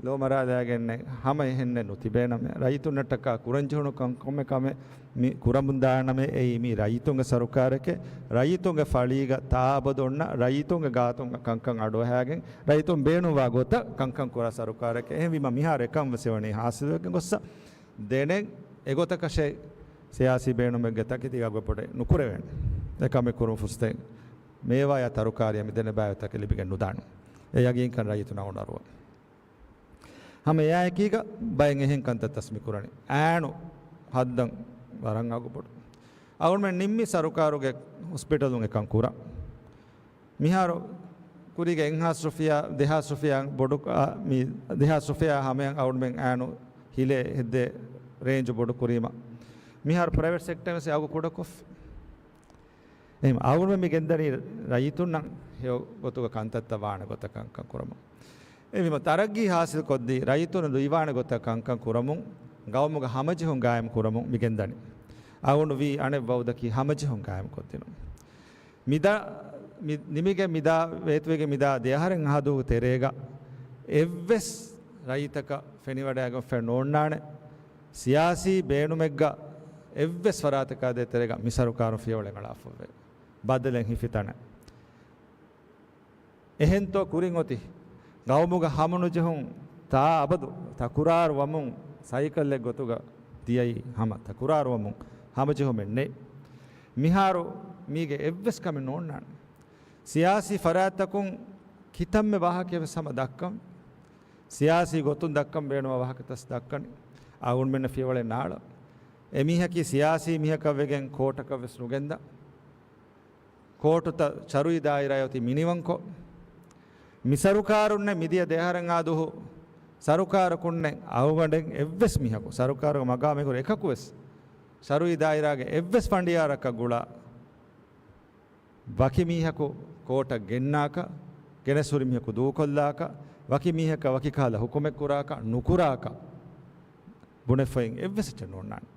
ލޯ މަރާލާގެންނެއް ހަމަ އެހެންނެއް ނުތިބޭނަމޭ. ރައްޔިތުންނަށްޓަކާ ކުރަންޖެހުނު ކަން ކޮންމެ ކަމެއް މި ކުރަމުންދާނަމޭ. އެއީ މީ ރައްޔިތުންގެ ސަރުކާރެކޭ. ރައްޔިތުންގެ ފަޅީގަ ތާއަބަދު އޮންނަ ރައްޔިތުންގެ ގާތުން ކަންކަން އަޑުއަހާގެން ރައްޔިތުން ބޭނުންވާ ގޮތަށް ކަންކަން ކުރާ ސަރުކާރެކޭ. އެހެންވީމަ މިހާރު އެކަން ވެސް އެވަނީ ހާސިލްވެގެން ގޮއްސަ. ދެނެއް އެގޮތަކަށެއް ސިޔާސީ ބޭނުމެއްގެ ތަކެތީގަ އަގު ބޮޑެއް ނުކުރެވޭނެ. އެކަމެއް ކުރުން ފުރުސަތެއް މޭވާޔާ ތަރުކާރީއަށް މިދެނެ ބާވަތްތަކެއް ލިބިގެން ނުދާނެ. އެ ޔަގީންކަން ރައްޔިތުން އަޅުން އަރުވަ. ހަމަ އެއާއެކީގަ ބައެއް އެހެން ކަންތައްތައް މި ކުރަނީ. އާނު ހައްދަން ވަރަށް އަގުބޮޑު. އަޅުމެން ނިންމި ސަރުކާރުގެ ހޮސްޕިޓަލުން އެކަން ކުރަން. މިހާރު ކުރީގެ އެއްހާސް ރުފިޔާ، ދެހާސް ރުފިޔާ ބޮޑު، އާ، މި ދެހާސް ރުފިޔާ ހަމަޔަށް އަޅުމެން އާނު ހިލޭ ހެއްދޭ ރޭންޖު ބޮޑު ކުރީމަ. މިހާރު ޕްރައިވެޓް ސެކްޓަރ ވެސް އަގު ކުޑަކޮށްފި. އެހެން އަޅުމެން މި ގެންދަނީ ރައްޔިތުންނަށް ހެޔޮ ގޮތުގަ ކަންތައްތައް ވާނެ ގޮތަށް ކަންކަން ކުރަމުން. އެހެންވީމަ ތަރައްގީ ހާސިލް ކޮށްދީ ރައްޔިތުން ލުއިވާނެ ގޮތަށް ކަންކަން ކުރަމުން، ގައުމުގެ ހަމަޖެހުން ގާއިމް ކުރަމުން މި ގެންދަނީ. އަޅުގަނޑު ވީ އަނެއް ވައުދަކީ ހަމަޖެހުން ގާއިމް ކޮށްދިނުން. މިދާ، މި، ނިމިގެން މިދާ ވޭތުވެގެން މިދާ ދެއަހަރެއް އަހަދު ތެރޭގަ އެއްވެސް ރައްޔިތަކަށް ފެނިވަޑައިގެންފައެއް ނޯންނާނެ. ސިޔާސީ ބޭނުމެއްގަ އެއްވެސް ފަރާތަކާ ދޭތެރޭގަ މި ސަރުކާރުން ފިޔަވަޅެއް އަޅާފައެވެ. ބަދަލެއް ހިފިތަނެއް. އެހެންތޯ ކުރިން އޮތީ؟ ގައުމުގަ ހަމަނުޖެހުން ތާ އަބަދު ތަކުރާރު ވަމުން ސައިކަލެއް ގޮތުގަ ދިޔައީ ހަމަ ތަކުރާރު ވަމުން ހަމަޖެހުމެއް ނެތް. މިހާރު މީގެ އެއްވެސް ކަމެއް ނޯންނާނެ. ސިޔާސީ ފަރާތްތަކުން ކިތަންމެ ވާހަކައެއް ވެސް ހަމަ ދައްކަން. ސިޔާސީ ގޮތުން ދައްކަން ބޭނުންވާ ވާހަކަތައް ދައްކަނީ. އަޅުގަނޑުމެންނަށް ފިޔަވަޅެއް ނާޅަ. އެމީހަކީ ސިޔާސީ މީހަކަށް ވެގެން ކޯޓަކަށް ވެސް ނުގެންދާ. ކޯޓުތައް ޝަރުއީ ދާއިރާއަށް އޮތީ މިނިވަންކޮށް، މި ސަރުކާރުންނެއް މިދިޔަ ދެއަހަރެއް އާދުހު ސަރުކާރަކުންނެއް އަޅުގަނޑެއް އެއްވެސް މީހަކު، ސަރުކާރުގެ މަގާމެއް ހުރި އެކަކުވެސް، ޝަރުއީ ދާއިރާގެ އެއްވެސް ފަނޑިޔާރަކަށް ގުޅާ ވަކި މީހަކު ކޯޓަށް ގެންނާކަށް، ގެނެސް ހުރި މީހަކު ދޫކޮށްލާކަށް، ވަކި މީހަކަށް ވަކި ކަހަލަ ހުކުމެއް ކުރާކަށް، ނުކުރާކަށް ބުނެފައިން އެއްވެސް އެއްޗެއް ނޯންނާނެ.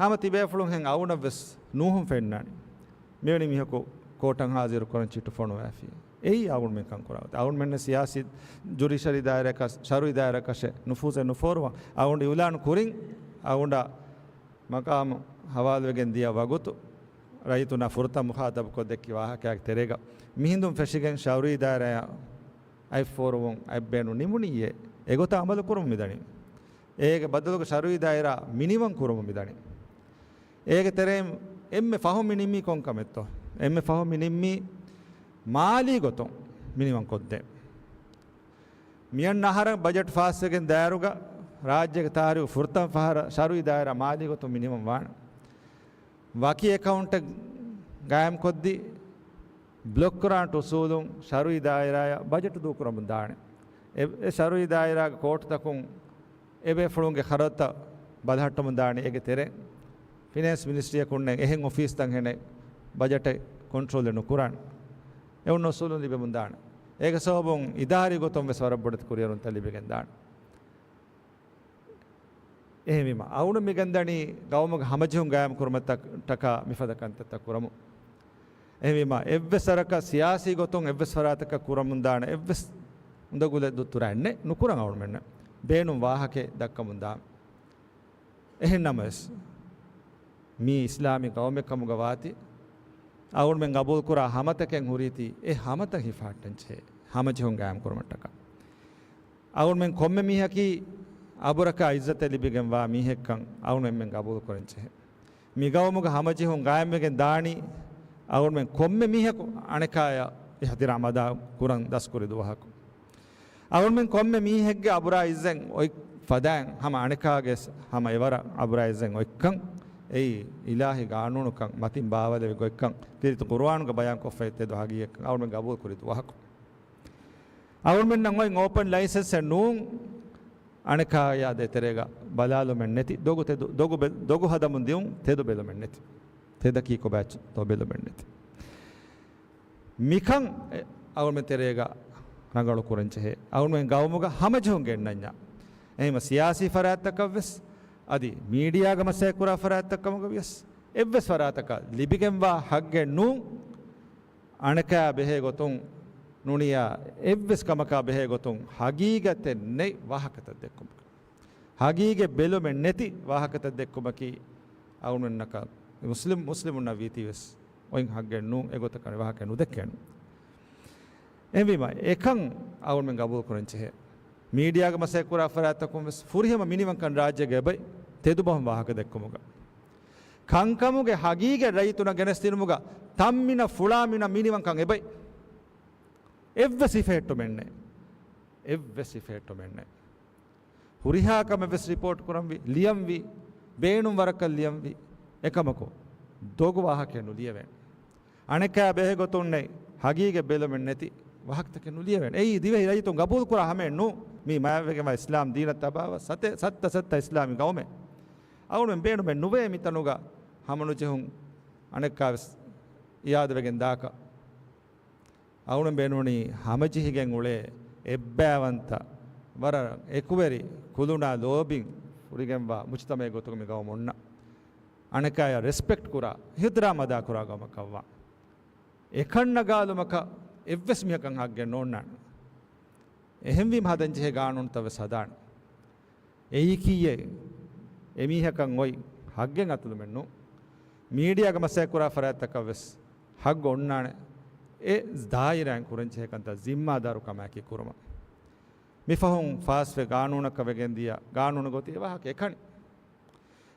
ހަމަ ތިބޭފުޅުން ހެން އަޅުގަނޑަށްވެސް ނޫހުން ފެންނާނެ. މިވެނި މީހަކު ކޯޓަށް ހާޒިރު ކުރަން ޗިއްޓު ފޮނުވާފި. އެއީ އަޅުގަނޑުމެން ކަން ކުރާ ގޮތް. އަޅުގަނޑުމެންނަށް ސިޔާސީ ޖުޑިޝަރީ ދާއިރާއަކަށް، ޝަރުއީ ދާއިރާއަކަށެއް ނުފޫޒެއް ނުފޯރުވަން. އަޅުގަނޑު އިއުލާނު ކުރިން އަޅުގަނޑަށް މަޤާމު ހަވާލުވެގެން ދިޔަ ވަގުތު ރައްޔިތުންނާ ފުރަތަމަ މުޚާޠަބުކޮށް ދެއްކި ވާހަކައިގެ ތެރޭގަ މިހިނދުން ފެށިގެން ޝަރުއީ ދާއިރާއަށް އަތް ފޯރުވުން އަތް ބޭނުން ނިމުނީއޭ. އެގޮތަށް އަމަލު ކުރަމުން މިދަނީ. އޭގެ ބަދަލުގަ ޝަރުއީ ދާއިރާ މިނިވަން ކުރަމުން މިދަނީ. އޭގެ ތެރެއިން އެންމެ ފަހުން މި ނިންމީ ކޮން ކަމެއްތޯ؟ އެންމެ ފަހުން މި ނިންމީ މާލީ ގޮތުން މިނިވަން ކޮށްދޭން. މިއަންނަ އަހަރަށް ބަޖެޓް ފާސްވެގެން ދާއިރުގަ ރާއްޖޭގެ ތާރީޚު ފުރަތަމަ ފަހަރަށް ޝަރުއީ ދާއިރާ މާލީ ގޮތުން މިނިވަން ވާނެ. ވަކި އެކައުންޓެއް ގާއިމްކޮށްދީ، ބްލޮކް ކުރާނެ އުސޫލުން ޝަރުއީ ދާއިރާއަށް ބަޖެޓު ދޫކުރަމުން ދާނެ. އެ، އެ ޝަރުއީ ދާއިރާގެ ކޯޓުތަކުން އެބޭފުޅުންގެ ޚަރަދުތައް ބަލަހައްޓަމުން ދާނެ. އޭގެ ތެރޭ ފިނޭންސް މިނިސްޓްރީއަކުންނެއް އެހެން އޮފީސްތައް ހެނެއް ބަޖެޓެއް ކޮންޓްރޯލެއް ނުކުރާނެ. އެ އޮންނަ އުސޫލުން ލިބެމުން ދާނެ. އޭގެ ސަބަބުން އިދާރީ ގޮތުން ވެސް ވަރަށް ބޮޑެތި ކުރިއެރުންތައް ލިބިގެން ދާނެ. އެހެންވީމަ، އަޅުގަނޑު މިގެންދަނީ ގައުމުގެ ހަމަޖެހުން ގާއިމް ކުރުމަށްޓަކާ މިފަދަ ކަންތައްތައް ކުރަމުން. އެހެންވީމަ، އެއްވެސް ވަރަކަށް ސިޔާސީ ގޮތުން އެއްވެސް ފަރާތަކަށް ކުރަމުންދާނެ އެއްވެސް އުނދަގުލެއް ދުއްތުރާ އެއްނެއް، ނުކުރަން އަޅުގަނޑުމެންނަށް. ބޭނުން ވާހަކައެއް ދައްކަމުންދާން. އެހެންނަމަވެސް، މީ އިސްލާމީ ގައުމެއް ކަމުގަ ވާތީ، އަޅުގަނޑުމެން ގަބޫލުކުރާ ހަމަތަކެއް ހުރީތީ، އެ ހަމަތައް ހިފަހައްޓަން ޖެހޭ، ހަމަޖެހުން ގާއިމް ކުރުމަށްޓަކާ. އަޅުގަނޑުމެން ކޮންމެ މީހަކީ އަބުރަކާ އިއްޒަތެއް ލިބިގެންވާ މީހެއްކަން އަޅުގަނޑުމެން ގަބޫލުކުރަން ޖެހޭ. މި ގައުމުގަ ހަމަޖެހުން ގާއިމްވެގެން ދާނީ، އަޅުގަނޑުމެން ކޮންމެ މީހަކު އަނެކާޔަށް އިޙްތިރާމް އަދާ ކުރަން ދަސްކުރި ދުވަހަކު. އަޅުގަނޑުމެން ކޮންމެ މީހެއްގެ އަބުރާ އިއްޒަތް އޮތް ފަދައިން ހަމަ އަނެކާގެ ހަމަ އެވަރަށް އަބުރާ އިއްޒަތް އޮތްކަން އެއީ އިލާހީ ގާނޫނުކަން މަތިން ބާވަލެވި ގޮތްކަން ކީރިތި ޤުރުއާނުގަ ބަޔާންކޮށްފައި ތެދު ހަގީގަތްކަން އަޅުގަނޑުމެން ގަބޫލުކުރި ދުވަހަކު. އަޅުގަނޑުމެންނަށް އޮތް އޯޕަން ލައިސަންސެއް ނޫން އަނެކާޔާ ދޭތެރޭގަ ބަލާލުމެއް ނެތި، ދޮގު ތެދު، ދޮގު ބެ-، ދޮގު ހަދަމުން ދިއުން ތެދު ބެލުމެއް ނެތި. ތެދަކީ ކޮބާ ދޯ ބެލުމެއް ނެތި. މިކަން އެ އަޅުގަނޑުމެން ތެރޭގަ ރަނގަޅު ކުރަން ޖެހޭ. އަޅުގަނޑުމެން ގައުމުގަ ހަމަޖެހުން ގެންނަންޏާ. އެހެންވީމަ ސިޔާސީ ފަރާތްތަކަށް ވެސް، އަދި މީޑިއާގަ މަސައްކަތް ކުރާ ފަރާތްތަކަށް ވެސް، އެއްވެސް ފަރާތަކަށް ލިބިގެންވާ ހައްގެއް ނޫން، އަނެކާ ބެހޭ ގޮތުން ނޫނިޔާ އެއްވެސް ކަމަކާ ބެހޭ ގޮތުން ހަގީގަތެއް ނެތް ވާހަކަތައް ދެއްކުމަކަށް. ހަގީގަތް ބެލުމެއް ނެތި ވާހަކަތައް ދެއްކުމަކީ އަޅުގަނޑުމެންނަކަށް މުސްލިމް، މުސްލިމުންނަށް ވީތީވެސް އޮތް ހައްގެއް ނޫން، އެގޮތަކަށް ވާހަކަ ނުދެއްކޭނު. އެހެންވީމަ، އެކަން އަޅުގަނޑުމެން ގަބޫލު ކުރަން ޖެހޭ. މީޑިއާގަ މަސައްކަތް ކުރާ ފަރާތްތަކުން ވެސް ފުރިހަމަ މިނިވަންކަން ރާއްޖޭގަ އެބައި ތެދުބަހުން ވާހަކަ ދެއްކުމުގަ. ކަންކަމުގެ ހަގީގަތް ރައްޔިތުންނަށް ގެނެސްދިނުމުގަ ތަންމިނަށް ފުޅާ މިނަށް މިނިވަންކަން އެބައި. އެއްވެސް ހިފެހެއްޓުމެއްނެއް. އެއްވެސް ހިފެހެއްޓުމެއްނެއް. ހުރިހާ ކަމެއް ވެސް ރިޕޯޓް ކުރަންވީ، ލިޔަންވީ، ބޭނުން ވަރަކަށް ލިޔަންވީ. އެކަމަކު، ދޮގު ވާހަކައެއް ނުލިޔެވޭނެ. އަނެކާ ބެހޭ ގޮތުންނެއް ހަގީގަތް ބެލުމެއް ނެތި ވާހަކަތަކެއް ނުލިޔެވޭނެ. އެއީ ދިވެހި ރައްޔިތުން ގަބޫލު ކުރާ ހަމައެއް ނޫން. މީ މާތްވެގެންވާ އިސްލާމް ދީނަށް ތަބާވާ ސަތޭ، ސައްތަ ސައްތަ އިސްލާމީ ގައުމެއް. އަޅުގަނޑުމެން ބޭނުމެއް ނުވޭ މިތަނުގަ ހަމަނުޖެހުން އަނެއްކާވެސް އިއާދަވެގެން ދާކަށް. އަޅުގަނޑު ބޭނުނީ ހަމަޖެހިގެން އުޅޭ އެއްބައިވަންތަ، ވަރަށް އެކުވެރި، ކުލުނާ ލޯބިން ފުރިގެންވާ މުޖްތަމަޢެއް ގޮތުގަ މި ގައުމު އޮންނަ. އަނެކާޔަށް ރެސްޕެކްޓް ކުރާ، އިޙްތިރާމް އަދާކުރާ ގައުމަކަށްވާ. އެކަން ނަގާލުމަކަށް އެއްވެސް މީހަކަށް ހައްގެއް ނޯންނާނެ. އެހެންވީމަ ހަދަންޖެހޭ ގާނޫނުތައް ވެސް ހަދާނެ. އެއީކީއެއް އެމީހަކަށް އޮތް ހައްގެއް އަތުލުމެއްނު. މީޑިއާގަ މަސައްކަތް ކުރާ ފަރާތްތަކަށް ވެސް ހައްގު އޮންނާނެ. އެ ދާއިރާއިން ކުރަންޖެހޭ ކަންތައް ޒިންމާދާރު ކަމާއެކީ ކުރުމަށް. މިފަހުން ފާސްވެ ގާނޫނަކަށް ވެގެން ދިޔަ ގާނޫނު ގޮތީ އެ ވާހަކަ އެކަނި.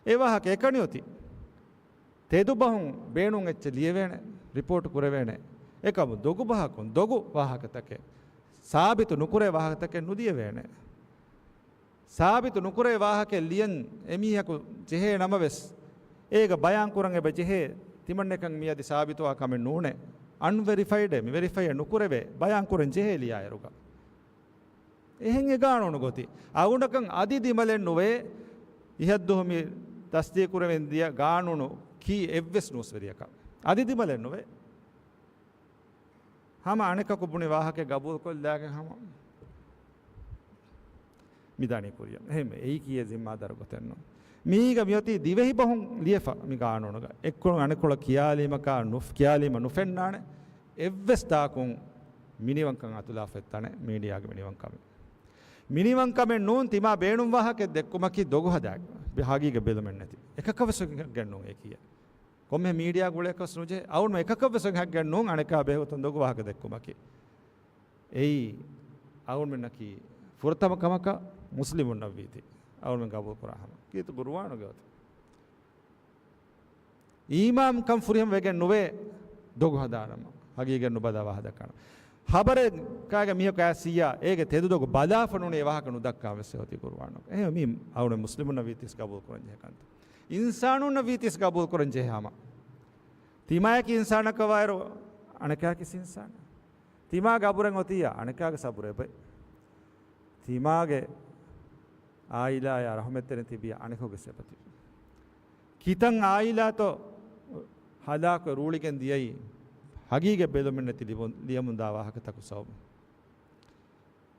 އެ ވާހަކަ އެކަނި އޮތީ. ތެދުބަހުން ބޭނުން އެއްޗެއް ލިޔެވޭނެ، ރިޕޯޓް ކުރެވޭނެ. އެކަމު ދޮގު ބަހަކުން ދޮގު ވާހަކަތަކެއް، ސާބިތު ނުކުރޭ ވާހަކަތަކެއް ނުލިޔެވޭނެ. ސާބިތު ނުކުރޭ ވާހަކައެއް ލިޔަން އެމީހަކު ޖެހޭ ނަމަވެސް، އޭގަ ބަޔާން ކުރަން އެބަ ޖެހޭ، ތިމަންނަކަށް މިއަދި ސާބިތުވާ ކަމެއް ނޫނޭ. އަންވެރިފައިޑޭ، މި ވެރިފައިއެއް ނުކުރެވޭ، ބަޔާން ކުރަން ޖެހޭ ލިޔާއިރުގަ. އެހެން އެ ގާނޫނު ގޮތީ. އަޅުގަނޑަކަށް އަދި ދިމަލެއް ނުވޭ، އިހަށްދުހު މި ތަސްދީޤު ކުރެވެން ދިޔަ ގާނޫނު ކީ އެއްވެސް ނޫސްވެރިޔަކަށް. އަދި ދިމަލެއް ނުވޭ. ހަމަ އަނެކަކު ބުނި ވާހަކަ ގަބޫލުކޮށްލާގެން ހަމަ މި ދާނީ ކުރިޔަށް. އެހެންވެ، އެއީކީއެއް ޒިންމާދާރު ގޮތެއްނު. މީގަ މިއޮތީ ދިވެހި ބަހުން ލިޔެފަ މި ގާނޫނުގަ. އެއްކޮޅުން އަނެއްކޮޅަށް ކިޔާލީމަކާ ނުފް-، ކިޔާލީމަ ނުފެންނާނެ. އެއްވެސް ތާކުން މިނިވަންކަން އަތުލާފައްތާނެ މީޑިއާގެ މިނިވަންކަމެއް. މިނިވަންކަމެއް ނޫން ތިމާ ބޭނުން ވާހަކަ ދެއްކުމަކީ ދޮގު ހަދާ ހަގީގަތް ބެލުމެއް ނެތި. އެކަކަށް ވެސް ގެންނުން އެކީއެއް. ކޮންމެ މީޑިއާ ގުޅޭކަސް ނުޖެހޭ، އަޅުން އެކަކަށްވެސް ހައްގެއް ނޫން އަނެކާ ބެހޭގޮތުން ދޮގު ވާހަކަ ދެއްކުމަކީ. އެއީ އަޅުންމެންނަކީ ފުރަތަމަ ކަމަކަށް މުސްލިމުންނަށް ވީތީ. އަޅުންމެން ގަބޫލު ކުރާ ހަމަ. ކީރިތި ޤުރުއާނުގެ އޮތީ. އީމާންކަން ފުރިހަމަ ވެގެން ނުވޭ ދޮގު ހަދާނަމަ، ހަގީގަތް ނުބަލާ ވާހަކަ ދައްކާނަމަ. ޚަބަރެއް ކާގެ މީހަކު އައިސް ހިއްޔާ އޭގެ ތެދުދޮގު ބަލާފަ ނޫނީ އެ ވާހަކަ ނުދައްކާ ވެސް އޮތީ ޤުރުއާނުގަ. އެހެން މީ އަޅުގަނޑު މުސްލިމުންނަށް ވީތީސް ގަބޫލު ކުރަން ޖެހޭ ކަންތައް. އިންސާނުންނަށް ވީތީސް ގަބޫލު ކުރަން ޖެހޭ ހަމަ. ތިމާޔަކީ އިންސާނަކަށް ވާއިރު އަނެކާޔަކީ އިންސާނެއް. ތިމާގެ އަބުރެއް އޮތިއްޔާ އަނެކާގެ އަބުރެއް އެބައި. ތިމާގެ އާއިލާޔާ ރަޙުމަތްތެރިން ތިބިއްޔާ އަނެކަކުގެ އެބަތި. ކިތަން އާއިލާތޯ ހަލާކުވެ ރޫޅިގެން ދިޔައީ ހަގީގަތް ބެލުމެއް ނެތި ލިބުން، ލިޔަމުންދާ ވާހަކަތަކު ސަބަބުން.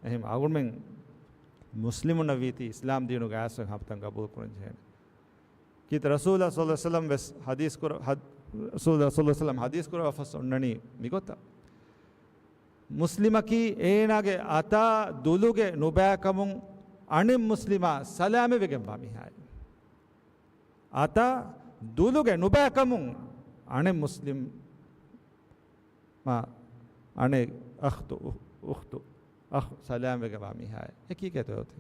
އެހެން އަޅުގަނޑުމެން މުސްލިމުންނަށް ވީތީ އިސްލާމް ދީނުގަ އައިސް ހަމަތަން ގަބޫލު ކުރަން ޖެހޭނެ. ކީރިތި ރަސޫލާ ޞައްލަﷲު ޢަލައިހި ވަސައްލަމް ވެސް ޙަދީޘް ކުރ-، ޙަދ-، ރަސޫލާ ޞައްލަﷲު ޢަލައިހި ވަސައްލަމް ޙަދީޘް ކުރައްވާފަސް އޮންނަނީ މިގޮތަށް. މުސްލިމަކީ އޭނާގެ އަތާ ދުލުގެ ނުބައިކަމުން އަނެއް މުސްލިމާ ސަލާމަތްވެގެންވާ މީހާއެއް. އަތާ ދުލުގެ ނުބައިކަމުން އަނެއް މުސްލިމް މާ އަނެއް އަޚްތު، އު-، އުޚްތު، އަޚް ސަލާމްވެގެންވާ މީހާއެއް. އެކީ ކޭތޯ އޮތީ؟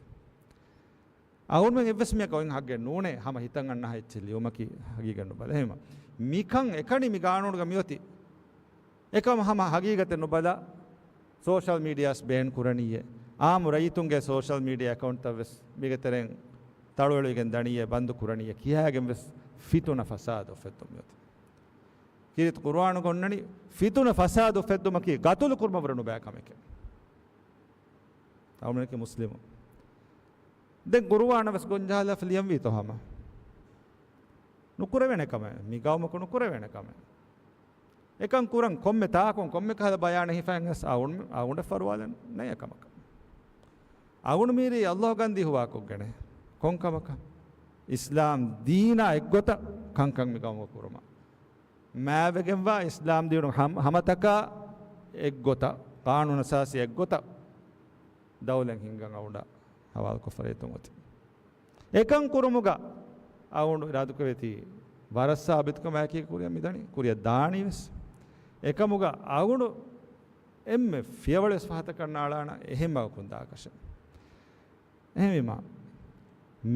އަޅުގަނޑުމެން އެއްވެސް މީހަކަށް އޮތް ޙައްޤެއް ނޫނޭ ހަމަ ހިތަށް އަންނަ އެއްޗެއް ލިޔުމަކީ ހަގީގަތް ނުބަލާ. އެހެންވީމަ މިކަން އެކަނި މި ގާނޫނުގަ މިއޮތީ. އެކަމަ ހަމަ ހަގީގަތެއް ނުބަލާ، ސޯޝަލް މީޑިއާސް ބޭން ކުރަނީއޭ. އާއްމު ރައްޔިތުންގެ ސޯޝަލް މީޑިއާ އެކައުންޓްތައް ވެސް މީގެ ތެރެއިން ތަޅުއެޅިގެން ދަނީއޭ، ބަންދު ކުރަނީއޭ ކިޔާގެން ވެސް ފިތުނަ ފަސާދަ އުފެއްދުން މިއޮތީ. ކީރިތި ޤުރުއާނުގަ އޮންނަނީ ފިތުނަ ފަސާދަ އުފެއްދުމަކީ ގަތުލު ކުރުމަށްވުރެ ނުބައި ކަމެކޭ. އަޅުގަނޑަކީ މުސްލިމު. ދެން ޤުރުއާނަށް ވެސް ގޮންޖަހާލާފަ ލިޔަންވީތޯ ހަމަ؟ ނުކުރެވޭނެ ކަމެއް، މި ގައުމަކު ނުކުރެވޭނެ ކަމެއް. އެކަން ކުރަން ކޮންމެ ތާކުން ކޮންމެ ކަހަލަ ބަޔާނެއް ހިފައިން ވެސް އަޅުގަނޑަށް ފަރުވާލެއް ނެތް އެކަމަކަށް. އަޅުގަނޑު މީރީ އައްލާހު ގަންދީ ހުވާކޮށްގެން ކޮން ކަމަކަށް؟ އިސްލާމް ދީނާ އެއްގޮތަށް ކަންކަން މި ގައުމުގަ ކުރުމަށް. މާތްވެގެންވާ އިސްލާމް ދީނު ހަމަ-، ހަމަތަކާ އެއްގޮތަށް، ޤާނޫނު އަސާސީ އެއްގޮތަށް ދައުލަތް ހިންގަން އަޅުގަނޑަށް ހަވާލުކޮށްފަ ރައްޔިތުން އޮތީ. އެކަން ކުރުމުގަ އަޅުގަނޑު އިރާދަކުރެވޭތީ ވަރަށް ސާބިތުކަމާއެކީ ކުރިއަށް މިދަނީ، ކުރިއަށް ދާނީ ވެސް. އެކަމުގަ އަޅުގަނޑު އެންމެ ފިޔަވަޅުވެސް ފަހަތަކަށް ނާޅާނަ އެހެން މަގަކުން ދާކަށެއް. އެހެންވީމާ،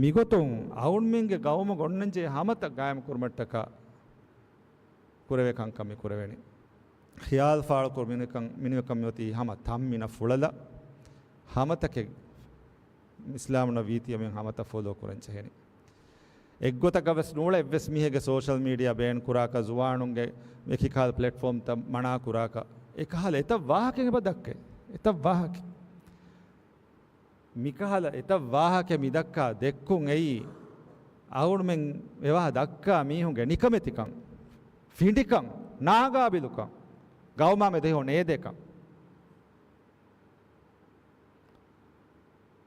މިގޮތުން އަޅުގަނޑުމެންގެ ގައުމުގަ އޮންނަންޖެހޭ ހަމަތައް ގާއިމުކުރުމަށްޓަކާ ކުރެވޭ ކަންކަން މި ކުރެވެނީ. ޚިޔާލު ފާޅުކުރު މިނިކަން، މިނިވަކަށް މިއޮތީ ހަމަ ތަންމިނަށް ފުޅަލަ ހަމަތަކެއް އިސްލާމުންނަށް ވީތީ އެމެން ހަމަތައް ފޮލޯ ކުރަން ޖެހެނީ. އެއްގޮތަކަށް ވެސް ނޫޅެ އެއްވެސް މީހެއްގެ ސޯޝަލް މީޑިއާ ބޭން ކުރާކަށް، ޒުވާނުންގެ އެކި ކަހަލަ ޕްލެޓްފޯމްތައް މަނާ ކުރާކަށް، އެކަހަލަ އެތައް ވާހަކައެއް އެބަ ދައްކައި. އެތައް ވާހަކަ. މިކަހަލަ އެތައް ވާހަކަ މި ދައްކާ ދެއްކުން އެއީ، އަޅުގަނޑުމެން އެވާހަ ދައްކާ މީހުންގެ ނިކަމެތިކަން، ފިނޑިކަން، ނާގާބިލުކަން، ގައުމާ މެދު ހެޔޮ ނޭދޭކަން.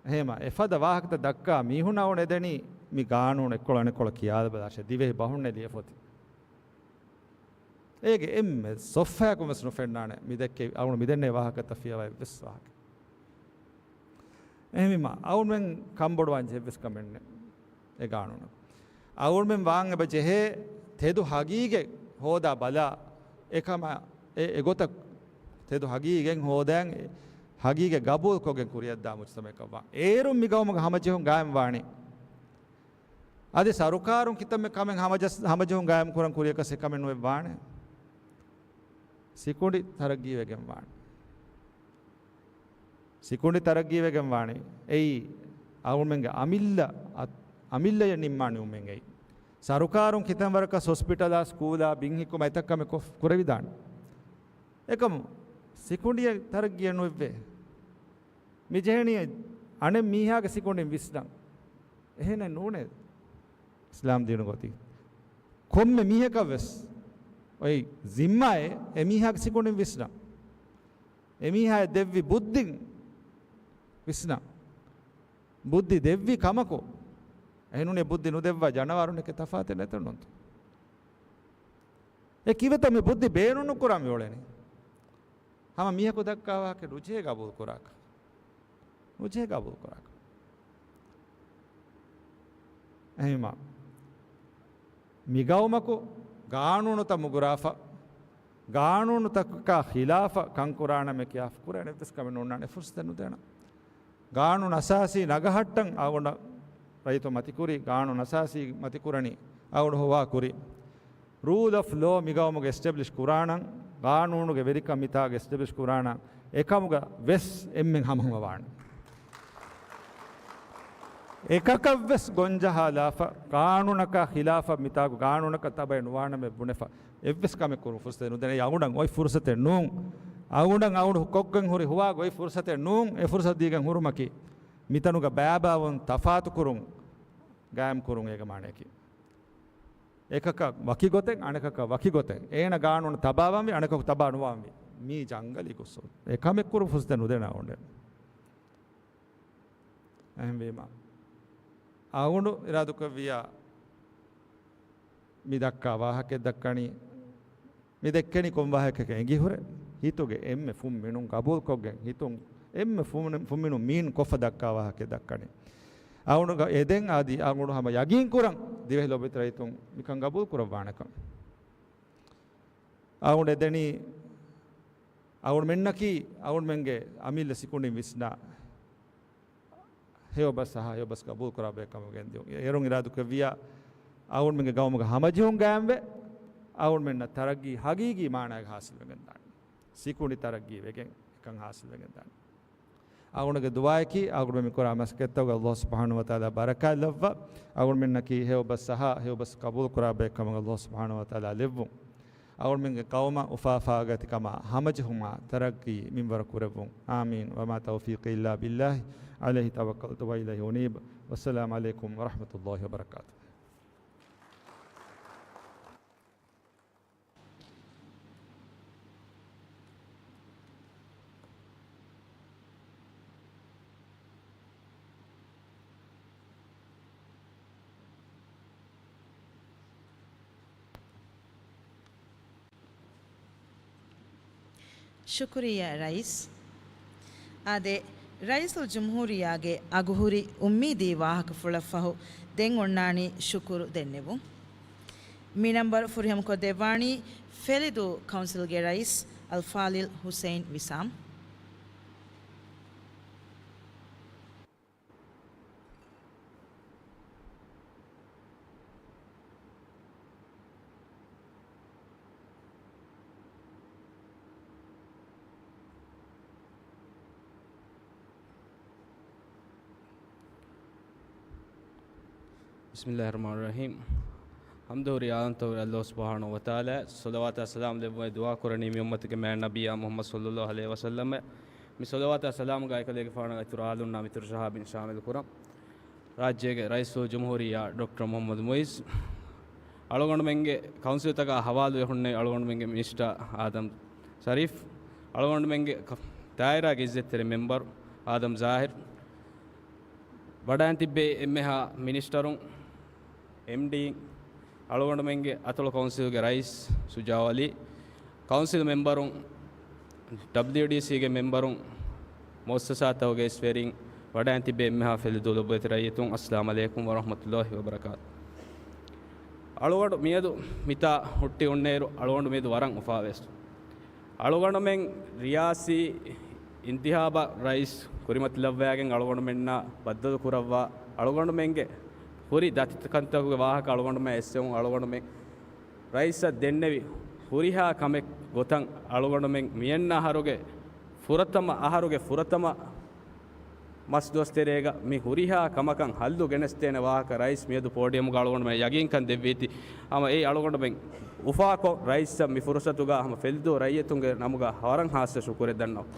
އެހެންވީމާ، އެފަދަ ވާހަކަތައް ދައްކާ މީހުންނަށް އަޅުގަނޑު އެދެނީ މި ގާނޫނު އެއްކޮޅަށް އަނެއްކޮޅަށް ކިޔާލަބަލާށޭ، ދިވެހި ބަހުންނޭ ލިޔެފަ އޮތީ. އޭގެ އެންމެ ސޮފްހައަކުން ވެސް ނުފެންނާނެ މި ދެއްކެ، އަޅުގަނޑު މިދެންނެވި ވާހަކަތައް ފިޔަވާ އެއްވެސް ވާހަކަ. އެހެންވީމާ، އަޅުގަނޑުމެން ކަންބޮޑުވާން ޖެހޭ އެއްވެސް ކަމެއް ނެތް އެ ގާނޫނަށް. އަޅުގަނޑުމެން ވާން އެބަ ޖެހޭ ތެދު ހަގީގަތް ހޯދާ ބަލާ، އެކަމަށް އެ، އެގޮތަށް ތެދު ހަގީގަތް ހޯދަން، ހަގީގަތް ގަބޫލުކޮށްގެން ކުރިއަށްދާ މުޖްތަމަޢަކަށް ވާން. އޭރުން މި ގައުމުގަ ހަމަޖެހުން ގާއިމްވާނީ. އަދި ސަރުކާރުން ކިތަންމެ ކަމެއް ހަމަޖަސް-، ހަމަޖެހުން ގާއިމްކުރަން ކުރިޔަކަސް އެކަމެއް ނުވެއްވާނެ. ސިކުނޑި ތަރައްގީވެގެން ވާނެ. ސިކުނޑި ތަރައްގީވެގެން ވާނީ. އެއީ އަޅުގަނޑުމެންގެ އަމިއްލަ، އަ-، އަމިއްލަޔަށް ނިންމާ ނިންމުމެއް އެއީ. ސަރުކާރުން ކިތަން ވަރަކަސް ހޮސްޕިޓަލާ، ސްކޫލާ، ބިން ހިއްކުމާ އެތައް ކަމެއް ކޮށް-، ކުރެވިދާނެ. އެކަމު ސިކުނޑިއެއް ތަރައްގީއެއް ނުވެއްވޭ. މި ޖެހެނީ އަނެއް މީހާގެ ސިކުނޑިން ވިސްނަން. އެހެނެއް ނޫނޭ އިސްލާމް ދީނުގަ އޮތީ. ކޮންމެ މީހަކަށް ވެސް އޮތް ޒިންމާއެއް އެ މީހާގެ ސިކުނޑިން ވިސްނަން. އެ މީހާ ދެއްވި ބުއްދިން ވިސްނަން. ބުއްދި ދެއްވި ކަމަކު، އެހެންނޫނީ ބުއްދި ނުދެއްވާ ޖަނަވާރުންނެކޭ ތަފާތެއް ނެތަން ނޫންތޯ؟ އެ ކީއްވެތޯ މި ބުއްދި ބޭނުން ނުކުރާ މިއުޅެނީ؟ ހަމަ މީހަކު ދައްކާ ވާހަކަ ނުޖެހޭ ގަބޫލު ކުރާކަށް. ނުޖެހޭ ގަބޫލު ކުރާކަށް. އެހެންވީމާ، މި ގައުމަކު ގާނޫނުތައް މުގުރާފަ، ގާނޫނުތަކަކާ ޚިލާފަށް ކަންކުރާނަމޭ ކިޔާފަ ކުރާނެ އެއްވެސް ކަމެއް ނޯންނާނެ، ފުރުސަތެއް ނުދޭނަން. ގާނޫނު އަސާސީ ނަގަހައްޓަން އަޅުގަނޑަށް ރައްޔިތުން މަތިކުރީ، ގާނޫނު އަސާސީ މަތިކުރަނީ އަޅުގަނޑު ހޮވާކުރީ. ރޫލް އޮފް ލޯ މިގައުމުގަ އެސްޓެބްލިޝް ކުރާނަން، ގާނޫނުގެ ވެރިކަން މިތާގަ އެސްޓެބްލިޝް ކުރާނަން، އެކަމުގަ ވެސް އެންމެން ހަމަހަމަ ވާނެ. އެކަކަށް ވެސް ގޮންޖަހާލާފަ، ގާނޫނަކާ ޚިލާފަށް މިތާގު ގާނޫނަކަށް ތަބައެއް ނުވާނަމޭ ބުނެފަ، އެއްވެސް ކަމެއް ކުރުން ފުރުސަތެއް ނުދޭނެ. އަޅުގަނޑަށް އޮތް ފުރުސަތެއް ނޫން. އަޅުގަނޑަށް އަޅުގަނޑު ކޮށްގެން ހުރި ހުވާގަ އޮތް ފުރުސަތެއް ނޫން. އެ ފުރުސަތު ދީގެން ހުރުމަކީ، މިތަނުގަ ބައިބައިވުން ތަފާތުކުރުން، ގާއިމްކުރުން އޭގެ މާނަޔަކީ. އެކަކަށް ވަކި ގޮތެއް، އަނެކަކަށް ވަކި ގޮތެއް. އޭނަ ގާނޫނަށް ތަބާވާންވީ، އަނެކަކު ތަބާ ނުވާންވީ. މީ ޖަންގަލީ ގޮސް. އެ ކަމެއް ކުރުން ފުރުސަތެއް ނުދޭނެ އަޅުގަނޑެއް. އެހެންވީމަ، އަޅުގަނޑު އިރާދަކުރެއްވިއްޔާ މި ދައްކާ ވާހަކައެއް ދައްކަނީ، މި ދެއްކެނީ ކޮން ވާހަކައެއް އެނގިހުރެ، ހިތުގެ އެންމެ ފުންމިނުން ގަބޫލުކޮށްގެން، ހިތުން އެންމެ ފުން-، ފުންމިނުން މީން ކޮށްފަ ދައްކާ ވާހަކައެއް ދައްކަނީ. އަޅުގަނޑު އެދެން އަދި އަޅުގަނޑު ހަމަ ޔަގީން ކުރަން ދިވެހި ލޮބުވެތި ރައްޔިތުން މިކަން ގަބޫލު ކުރައްވާނެކަން. އަޅުގަނޑު އެދެނީ، އަޅުގަނޑުމެންގެ އަމިއްލަ ސިކުނޑިން ވިސްނާ، ހެޔޮބަސް އަހާ، ހެޔޮބަސް ގަބޫލު ކުރާ ބައެއް ކަމަށް ގެންދިޔުން. އޭރުން އިރާދަކުރެއްވިއްޔާ، އަޅުގަނޑުމެންގެ ގައުމުގެ ހަމަޖެހުން ގާއިމްވެ، އަޅުގަނޑުމެންނަށް ތަރައްގީ ހަގީގީ މާނައިގަ ހާސިލްވެގެން ދާނެ. ސިކުނޑި ތަރައްގީ ވެގެން އެކަން ހާސިލްވެގެން ދާނެ. އަޅުގަނޑުގެ ދުޢާއަކީ، އަޅުގަނޑު މި ކުރާ މަސައްކަތްތަކުގަ ﷲ ސުބްޙާނަހޫ ވަތަޢާލާ ބަރަކާތް ލައްވާ، އަޅުގަނޑުމެންނަކީ ހެޔޮބަސް އަހާ، ހެޔޮބަސް ގަބޫލު ކުރާ ބައެއް ކަމަށް ﷲ ސުބްޙާނަހޫ ވަތަޢާލާ ލެއްވުން. އަޅުގަނޑުމެންގެ ޤައުމަށް އުފާ ފާގަތިކަމާ ހަމަޖެހުމާ ތަރައްގީ މިންވަރު ކުރެއްވުން. އާމީން. وما توفيقي إلا بالله عليه توكلت وإليه أنيب. والسلام عليكم ورحمة الله وبركاته. ޝުކުރިއްޔާ ރައީސް. އާދެ، ރައީސުލްޖުމްހޫރިއްޔާގެ އަގުހުރި އުއްމީދީ ވާހަކަފުޅަށްފަހު ދެން އޮންނާނީ ޝުކުރު ދެންނެވުން. މި ނަންބަރު ފުރިހަމަކޮށްދެއްވާނީ ފެލިދޫ ކައުންސިލްގެ ރައީސް އަލްފާޟިލް ޙުސައިން ވިސާމް. بسم الله الرحمن الرحيم. ޙަމްދު ހުރި އާލަމްތަކުގެ ﷲ ސުބްޙާނަހޫ ވަތަޢާލާ، ޞަލަވާތާ ސަލާމް ލެއްވުމެއް ދުޢާ ކުރަނީ މި އުއްމަތުގެ މާތް ނަބިއްޔާ މުޙައްމަދު ޞައްލައްލާހު ޢަލައިހި ވަސައްލަމަށް. މި ޞަލަވާތާ ސަލާމުގަ އެކަލޭގެފާނާ އިތުރު އާލުންނާ މިތުރު ޞަޙާބީން ޝާމިލު ކުރަން. ރާއްޖޭގެ ރައީސުލްޖުމްހޫރިއްޔާ ޑޮކްޓަރ މުޙައްމަދު މުޢިއްޒު، އަޅުގަނޑުމެންގެ ކައުންސިލްތަކާ ހަވާލުވެ ހުންނެވި އަޅުގަނޑުމެންގެ މިނިސްޓަރ އާދަމް ޝަރީފް، އަޅުގަނޑުމެންގެ ކަ-، ދާއިރާގެ ޢިއްޒަތްތެރި މެމްބަރު އާދަމް ޒާހިރު، ވަޑައިން ތިއްބެވި އެންމެހާ މިނިސްޓަރުން، އެމްޑީ، އަޅުގަނޑުމެންގެ އަތޮޅު ކައުންސިލްގެ ރައީސް ޝުޖާޢު ޢަލީ، ކައުންސިލް މެމްބަރުން، ޑަބްލިޔުޑީސީގެ މެމްބަރުން، މުއައްސަސާތަކުގެ އިސްވެރިން، ވަޑައިން ތިބޭ އެންމެހާ ފެލިދޫ ލޮބުވެތި ރައްޔިތުން، އައްސަލާމު ޢަލައިކުމް ވަރަޙްމަތުﷲ ވަބަރަކާތު. އަޅުގަނޑު މިއަދު މިތާ ހުއްޓި އޮންނައިރު، އަޅުގަނޑު މިއަދު ވަރަށް އުފާވެސް. އަޅުގަނޑުމެން ރިޔާސީ އިންތިހާބަށް ރައީސް ކުރިމަތިލައްވައިގެން އަޅުގަނޑުމެންނާ ބައްދަލު ކުރައްވާ، އަޅުގަނޑުމެންގެ ހުރި ދަތިކަންތަކުގެ ވާހަކަ އަޅުގަނޑުމެން އެއްސެވުން، އަޅުގަނޑުމެން ރައީސަށް ދެންނެވި ހުރިހާ ކަމެއް ގޮތަށް އަޅުގަނޑުމެން މިއަންނަ އަހަރުގެ ފުރަތަމަ، އަހަރުގެ ފުރަތަމަ މަސް ދުވަސް ތެރޭގަ މި ހުރިހާ ކަމަކަށް ހައްލު ގެނެސްދޭނެ ވާހަކަ ރައީސް މިއަދު ޕޯޑިއަމުގަ އަޅުގަނޑުމެން ޔަގީންކަން ދެއްވީތީ. ހަމަ އެއީ އަޅުގަނޑުމެން އުފާކޮށް، ރައީސްއަށް މި ފުރުސަތުގަ ހަމަ ފެލިދޫ ރައްޔިތުންގެ ނަމުގަ ވަރަށް ހާއްސަ ޝުކުރެއް ދަންނަވަން.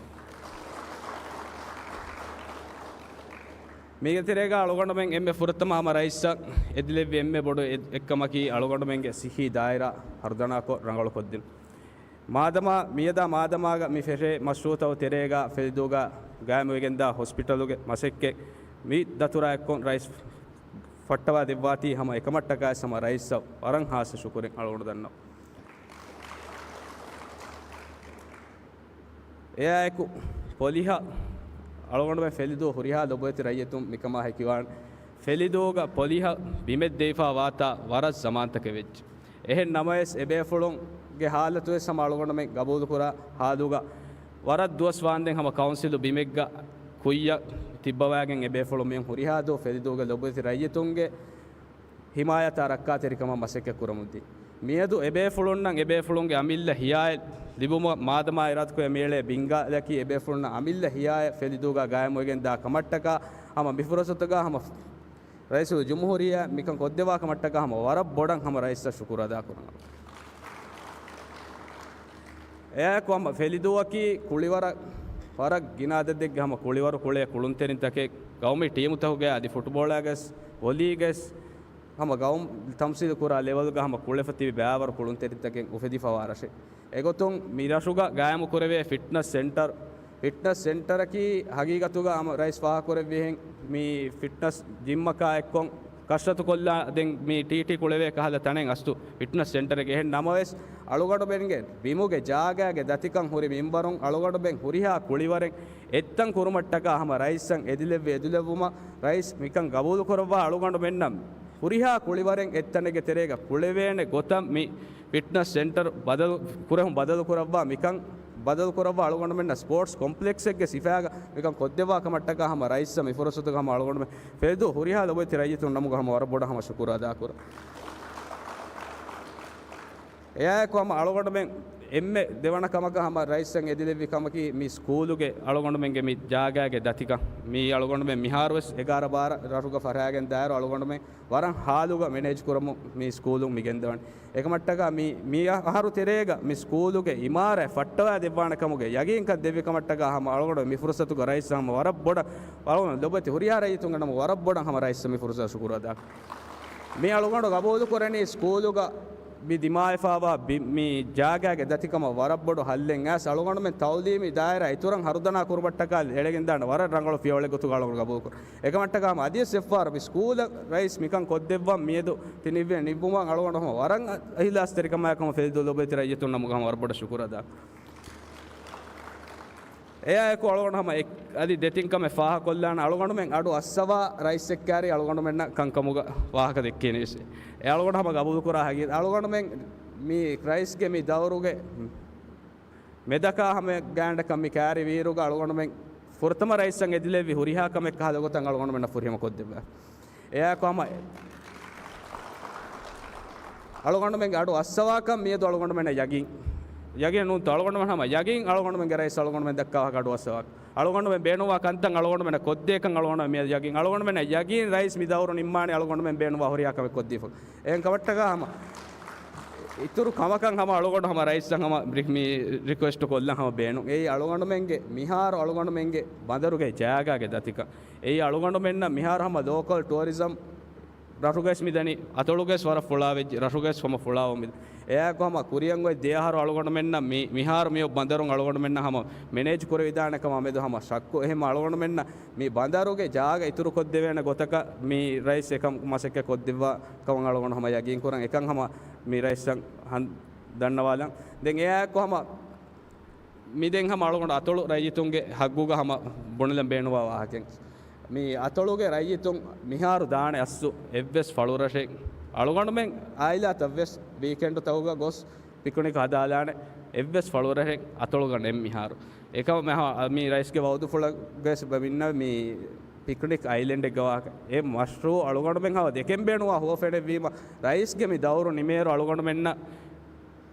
މީގެ ތެރޭގަ އަޅުގަނޑުމެން އެންމެ ފުރަތަމަ ހަމަ ރައީސަށް އެދިލެއްވި އެންމެ ބޮޑު އެއް-، އެއްކަމަކީ އަޅުގަނޑުމެންގެ ސިއްހީ ދާއިރާ ހަރުދަނާކޮށް ރަނގަޅުކޮށްދިނުން. މާދަމާ، މިއަދާ މާދަމާގަ މި ފެށޭ މަޝްރޫޢުތައް ތެރޭގަ ފެލިދޫގަ ގާއިމުވެގެންދާ ހޮސްޕިޓަލުގެ މަސައްކަތް މި ދަތުރާ އެއްކޮށް ރައީސް ފައްޓަވާ ދެއްވާތީ ހަމަ އެކަމަށްޓަކާ ހަމަ ރައީސަށް ވަރަށް ހާއްސަ ޝުކުރެއް އަޅުގަނޑު ދަންނަވަން. އެއާއެކު ޕޮލިހަށް އަޅުގަނޑުމެން ފެލިދޫ ހުރިހާ ލޮބުވެތި ރައްޔިތުން މިކަމާ ހެކިވާން ފެލިދޫގަ ޕޮލިހަށް ބިމެއް ދެވިފާ ވާތާ ވަރަށް ޒަމާންތަކެއް ވެއްޖެ. އެހެން ނަމަވެސް، އެބޭފުޅުންގެ ހާލަތުވެސް ހަމަ އަޅުގަނޑުމެން ގަބޫލުކުރާ ހާލުގަ ވަރަށް ދުވަސް ވާންދެން ހަމަ ކައުންސިލު ބިމެއްގަ ކުއްޔަށް ތިއްބަވާގެން އެބޭފުޅުން މިއޮން ހުރިހާ ދުވަހު ފެލިދޫގެ ލޮބުވެތި ރައްޔިތުންގެ ހިމާޔަތާ ރައްކާތެރިކަމަށް މަސައްކަތް ކުރަމުންދީ. މިއަދު އެބޭފުޅުންނަށް އެބޭފުޅުންގެ އަމިއްލަ ހިޔާއެއް ލިބުމަށް މާދަމާ އިރާދަކުރެ މިއެޅޭ ބިންގާލަކީ އެބޭފުޅުންނަށް އަމިއްލަ ހިޔާއެއް ފެލިދޫގަ ގާއިމުވެގެން ދާ ކަމަށްޓަކާ ހަމަ މިފުރުސަތުގަ ހަމަ ރައީސުލްޖުމްހޫރިއްޔާ މިކަން ކޮށްދެއްވާ ކަމަށްޓަކާ ހަމަ ވަރަށް ބޮޑަށް ހަމަ ރައީސަށް ޝުކުރު އަދާކުރަން. އެއާއެކު ހަމަ ފެލިދޫއަކީ ކުޅިވަރަށް، ވަރަށް ގިނަ އަދަދެއްގެ ހަމަ ކުޅިވަރު ކުޅޭ ކުޅުންތެރިންތަކެއް ގައުމީ ޓީމުތަކުގެ އަދި ފުޓްބޯޅައިގަސް، ވޮލީގަސް، ހަމަ ގައުމު ތަމްސީލު ކުރާ ލެވަލްގަ ހަމަ ކުޅެފަ ތިބި ބައިވަރު ކުޅުންތެރިންތަކެއް އުފެދިފަވާ ރަށެއް. އެގޮތުން މި ރަށުގަ ގާއިމު ކުރެވޭ ފިޓްނަސް ސެންޓަރ، ފިޓްނަސް ސެންޓަރަކީ ހަގީގަތުގަ ހަމަ ރައީސް ފާހަގަކުރެއްވިހެން މި ފިޓްނަސް ޖިމްއަކާ އެއްކޮށް ކަސްރަތު ކޮށްލާ ދެން މި ޓީޓީ ކުޅެވޭ ކަހަލަ ތަނެއް އަސްތު ފިޓްނަސް ސެންޓަރެއް. އެހެން ނަމަވެސް އަޅުގަނޑުމެންގެ ބިމުގެ ޖާގާގެ ދަތިކަން ހުރި މިންވަރުން އަޅުގަނޑުމެން ހުރިހާ ކުޅިވަރެއް އެއްތަން ކުރުމަށްޓަކާ ހަމަ ރައީސްއަށް އެދިލެއްވި އެދުލެއްވުމަށް ރައީސް މިކަން ގަބޫލުކުރައްވާ އަޅުގަނޑުމެންނަށް ހުރިހާ ކުޅިވަރެއް އެއްތަނެއްގެ ތެރޭގަ ކުޅެވޭނެ ގޮތަށް މި ފިޓްނަސް ސެންޓަރު ބަދަލު، ކުރެހުން ބަދަލު ކުރައްވާ މިކަން ބަދަލު ކުރައްވާ އަޅުގަނޑުމެންނަށް ސްޕޯޓްސް ކޮމްޕްލެކްސެއްގެ ސިފައިގަ މިކަން ކޮށްދެއްވާ ކަމަށްޓަކާ ހަމަ ރައީސްއަށް މި ފުރުސަތުގަ ހަމަ އަޅުގަނޑުމެން ފެލިދޫ ހުރިހާ ލޮބުވެތި ރައްޔިތުން ނަމުގަ ހަމަ ވަރަށް ބޮޑަށް ހަމަ ޝުކުރު އަދާކުރަން. އެއާއެކު ހަމަ އަޅުގަނޑުމެން އެންމެ ދެވަނަ ކަމަކަށް ހަމަ ރައީސްއަށް އެދިލެއްވި ކަމަކީ މި ސްކޫލުގެ އަޅުގަނޑުމެންގެ މި ޖާގާގެ ދަތިކަން. މީ އަޅުގަނޑުމެން މިހާރުވެސް އެގާރަ ބާރަ ރަށުގަ ފަށާގެން ދާއިރު އަޅުގަނޑުމެން ވަރަށް ހާލުގަ މެނޭޖް ކުރަމުން މި ސްކޫލުން މި ގެންދަވަނީ. އެކަމަށްޓަކާ މި، މި އަހަރު ތެރޭގަ މި ސްކޫލުގެ އިމާރާތް ފައްޓަވާ ދެއްވާނެ ކަމުގެ ޔަގީންކަން ދެއްވި ކަމަށްޓަކާ ހަމަ އަޅުގަނޑު މި ފުރުސަތުގަ ރައީސް ހަމަ ވަރަށް ބޮޑަށް އަޅުގަނޑު ލޮބުވެތި ހުރިހާ ރައްޔިތުންގެ ނަމުގަ ވަރަށް ބޮޑަށް ހަމަ ރައީސް މި ފުރުސަތަށް ޝުކުރު އަދާ. މި އަޅުގަނޑު ގަބޫލު ކުރަނީ ސްކޫލުގަ މި ދިމާވެފަވާ ބި-، މި ޖާގާގެ ދަތިކަމަށް ވަރަށް ބޮޑު ހައްލެއް އައިސް އަޅުގަނޑުމެން ތައުލީމީ ދާއިރާ އިތުރަށް ހަރުދަނާ ކުރުމަށްޓަކާ އެޅެގެންދާނެ ވަރަށް ރަނގަޅު ފިޔަވަޅެއް ގޮތުގަ އަޅުގަނޑު ގަބޫލުކުރަން. އެކަމަށްޓަކާ ހަމަ އަދިވެސް އެއްފަހަރު މި ސްކޫލަށް ރައީސް މިކަން ކޮށްދެއްވަން މިއަދު ތި ނިއްވި ނިއްވުމަށް އަޅުގަނޑު ހަމަ ވަރަށް އިހްލާސްތެރިކަމާއެކު ހަމަ ފެލިދޫ ލޮބުވެތި ރައްޔިތުން ނަމުގަ ހަމަ ވަރަށް ބޮޑަށް ޝުކުރު އަދާ. އެއާއެކު އަޅުގަނޑު ހަމަ އެ-، އަދި ދެތިން ކަމެއް ފާހަގަކޮށްލާނަން. އަޅުގަނޑުމެން އަޑު އައްސަވާ ރައީސް އެއްކާރީ އަޅުގަނޑުމެންނަށް ކަންކަމުގަ ވާހަކަ ދެއްކީނީ ވެސް. އެ އަޅުގަނޑު ހަމަ ގަބޫލުކުރާ ހަގީ އަޅުގަނޑުމެން މި ރައީސްގެ މި ދައުރުގެ މެދަކާ ހަމަ ގާނޑަކަށް މި ކާރި ވީއިރުގަ އަޅުގަނޑުމެން ފުރަތަމަ ރައީސަށް އެދިލެއްވި ހުރިހާ ކަމެއް ކަހަލަ ގޮތަށް އަޅުގަނޑުމެންނަށް ފުރިހަމަ ކޮށްދެއްވާ. އެއާއެކު ހަމަ އަޅުގަނޑުމެންގެ އަޑު އައްސަވާކަން މިއަދު އަޅުގަނޑުމެންނަށް ޔަގީން، ޔަގީން ނޫންތޯ؟ އަޅުގަނޑުމެން ހަމަ ޔަގީން އަޅުގަނޑުމެންގެ ރައީސް އަޅުގަނޑުމެން ދައްކާ ވާހަކަ އަޑު އައްސަވާ. އަޅުގަނޑުމެން ބޭނުންވާ ކަންތައް އަޅުގަނޑުމެންނަށް ކޮށްދޭކަން އަޅުގަނޑުމެން ޔަގީން. އަޅުގަނޑުމެންނަށް ޔަގީން ރައީސް މި ދައުރު ނިންމާނީ އަޅުގަނޑުމެން ބޭނުންވާ ހުރިހާ ކަމެއް ކޮށްދީފަ. އެހެން ކަމަށްޓަކާ ހަމަ އިތުރު ކަމަކަށް ހަމަ އަޅުގަނޑު ހަމަ ރައީސްއަށް ހަމަ ރި-، މި ރިކުއެސްޓް ކޮށްލަން ހަމަ ބޭނުން. އެއީ އަޅުގަނޑުމެންގެ މިހާރު އަޅުގަނޑުމެންގެ ބަނދަރުގެ ޖާގާގެ ދަތިކަން. އެއީ އަޅުގަނޑުމެންނަށް މިހާރު ހަމަ ލޯކަލް ޓޫރިޒަމް ރަށުގަސް މިދަނީ އަތޮޅުގަސް ވަރަށް ފުޅާވެއްޖެ، ރަށުގަސް ހަމަ ފުޅާވަމި. އެއާއެކު ހަމަ ކުރިއަށް އޮތް ދެ އަހަރު އަޅުގަނޑުމެންނަށް މި-، މިހާރު މިއޮތް ބަނދަރުން އަޅުގަނޑުމެންނަށް ހަމަ މެނޭޖް ކުރެވިދާނެ ކަމާ މެދު ހަމަ ޝައްކު. އެހެން އަޅުގަނޑުމެންނަށް މި ބަނދަރުގެ ޖާގަ އިތުރު ކޮށްދެވޭނެ ގޮތަކަށް މި ރައީސް އެކަން މަސައްކަތް ކޮށްދެއްވާ ކަމަށް އަޅުގަނޑު ހަމަ ޔަގީން ކުރަން. އެކަން ހަމަ މި ރައީސްއަށް ހަން ދަންނަވާލަން. ދެން އެއާއެކު ހަމަ މި ދެން ހަމަ އަޅުގަނޑު އަތޮޅު ރައްޔިތުންގެ ހައްގުގަ ހަމަ ބުނެލަން ބޭނުންވާ ވާހަކައެއް. މި އަތޮޅުގެ ރައްޔިތުން މިހާރު ދާނެ އައްސު އެއްވެސް ފަޅުރަށެއް. އަޅުގަނޑުމެން އާއިލާތައްވެސް ވީކެންޑުތަކުގަ ގޮސް ޕިކުނިކް ހަދާލާނެ އެއްވެސް ފަޅުރަށެއް އަތޮޅުގަ ނެތް މިހާރު. އެކަމަށް މި ރައީސްގެ ވައުދުފުޅަށް ވެސް މިންނަ މި ޕިކުނިކް އައިލެންޑެއްގެ ވާހަކަ. އެ މަޝްރޫއު އަޅުގަނޑުމެން ހަމަ ދެކެން ބޭނުންވާ ހުވަފެނެއްވީމަ، ރައީސްގެ މި ދައުރު ނިމޭއިރު އަޅުގަނޑުމެންނަށް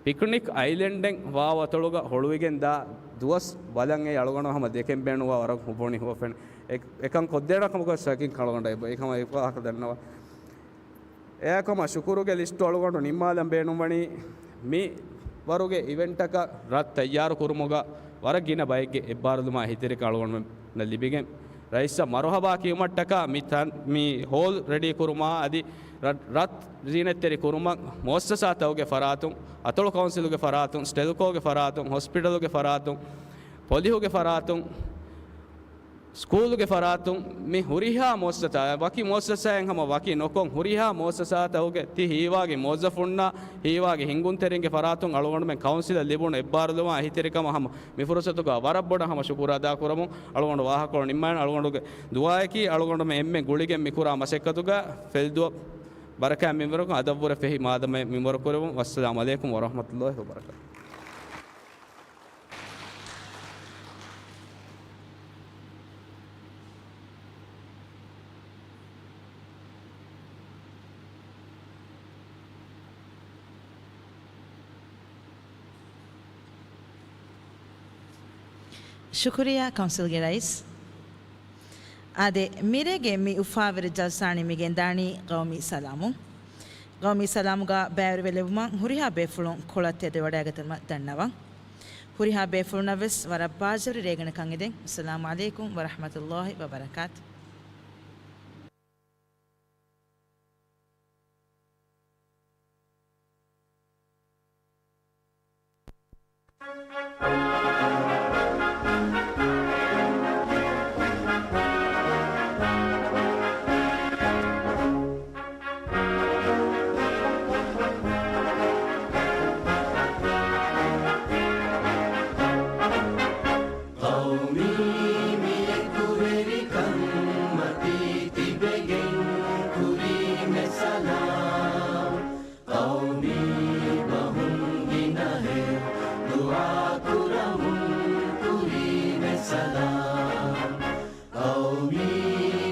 ޕިކުނިކް އައިލެންޑެއް ވާ އަތޮޅުގަ ހޮޅުވިގެން ދާ ދުވަސް ބަލަން އެ އަޅުގަނޑު ހަމަ ދެކެން ބޭނުންވާ ވަރަށް ހުބޮނި ހުވަފެން. އެ-، އެކަން ކޮށްދޭނެ ކަމަކަށް ޝައްކެއް އަޅުގަނޑަށް އެބަ-، އެކަމަށް އެއްވާހަކަ ދަންނަވާ. އެއާކަމަށް ޝުކުރުގެ ލިސްޓު އަޅުގަނޑު ނިންމާލަން ބޭނުންވަނީ މި ވަރުގެ އިވެންޓަކަށް ރަށް ތައްޔާރު ކުރުމުގަ ވަރަށް ގިނަ ބައެއްގެ އެއްބާރުލުމާ އެހީތެރިކަން އަޅުގަނޑުމެންނަށް ލިބިގެން، ރައީސަށް މަރުހަބާ ކިޔުމަށްޓަކާ މި ތަން-، މި ހޯލް ރެޑީ ކުރުމާ އަދި ރަ-، ރަށް ޒީނަތްތެރި ކުރުމަށް މުއައްސަސާތަކުގެ ފަރާތުން، އަތޮޅު ކައުންސިލުގެ ފަރާތުން، ސްޓެލްކޯގެ ފަރާތުން، ހޮސްޕިޓަލުގެ ފަރާތުން، ޕޮލިހުގެ ފަރާތުން، ސްކޫލުގެ ފަރާތުން މި ހުރިހާ މުއައްސަސާ، ވަކި މުއައްސަސާއެއް ހަމަ ވަކި ނުކޮށް، ހުރިހާ މުއައްސަސާތަކުގެ ތި ހީވާގި މުވައްޒަފުންނާ، ހީވާގި ހިންގުންތެރިންގެ ފަރާތުން އަޅުގަނޑުމެން ކައުންސިލަށް ލިބުނު އެއްބާރުލުމާ އެހީތެރިކަމަށް ހަމަ މި ފުރުސަތުގަ ވަރަށް ބޮޑަށް ހަމަ ޝުކުރު އަދާކުރަމުން އަޅުގަނޑު ވާހަކަކޮޅު ނިންމާނެ. އަޅުގަނޑުގެ ދުޢާއަކީ އަޅުގަނޑުމެން އެންމެ ގުޅިގެން މި ކުރާ މަސައްކަތުގަ ފެލިދުވަ ބަރަކާތް މިންވަރަކުން އަދަށްވުރެ ފެހި މާދަމާ މިންވަރު ކުރެވުން. ވައްސަލާމު ޢަލައިކުމް ވަރަޙްމަތުﷲި ވަބަރަކާތުހު. ޝުކުރިއްޔާ ކައުންސިލްގެ ރައީސް. އާދެ، މިރޭގެ މި އުފާވެރި ޖަލްސާ ނިމިގެންދާނީ ގައުމީ ސަލާމުން. ގައުމީ ސަލާމުގަ ބައިވެރިވެލެއްވުމަށް ހުރިހާ ބޭފުޅުން ކޮޅަށް ތެދުވަޑައިގަތުމަށް ދަންނަވަން. ހުރިހާ ބޭފުޅުންނަށް ވެސް ވަރަށް ބާއްޖަވެރި ރޭގަނޑަކަށް އެދެން. އައްސަލާމު ޢަލައިކުމް ވަރަޙްމަތުﷲ ވަބަރަކާތު. ޤައުމީ މި އެކުވެރިކަން މަތީ ތިބެގެން ކުރީމެ ސަލާމް. ޤައުމީ ބަހުން ގިނަހެޔޮ ދުޢާ ކުރަމުން ކުރީމެ ސަލާމް. ޤައުމީ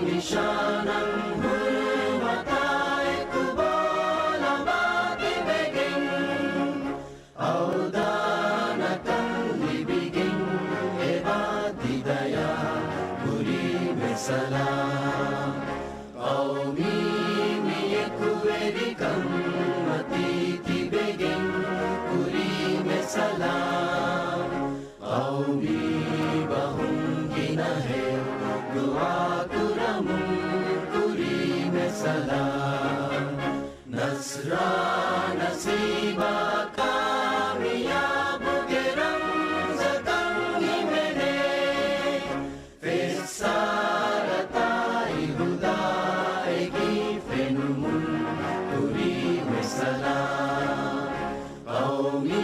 ނިޝާނަށް ހުރުމަތާ އެކު ބޯލަމާ ތިބެގެން، އަވްދާނަކަން ލިބިގެން އެބާ ތިދަޔާ ކުރީމެ ސަލާމް. ޤައުމީ މި އެކުވެރިކަން މަތީ ތިބެގެން ކުރީމެ ސަލާމް. ޤައުމީ ބަހުން ގިނަހެޔޮ ދުޢާ ކުރަމުން ކުރީމެ ސަލާމް. ނަޞްރާ ނަސީބާ ކާމިޔާބުގެ ރަމްޒަކަށް ހިމެނޭ. ފެއްސާރަތާއި ހުދާއެކީ ފެނުމުން ކުރީމެ ސަލާމް. ޤައުމީ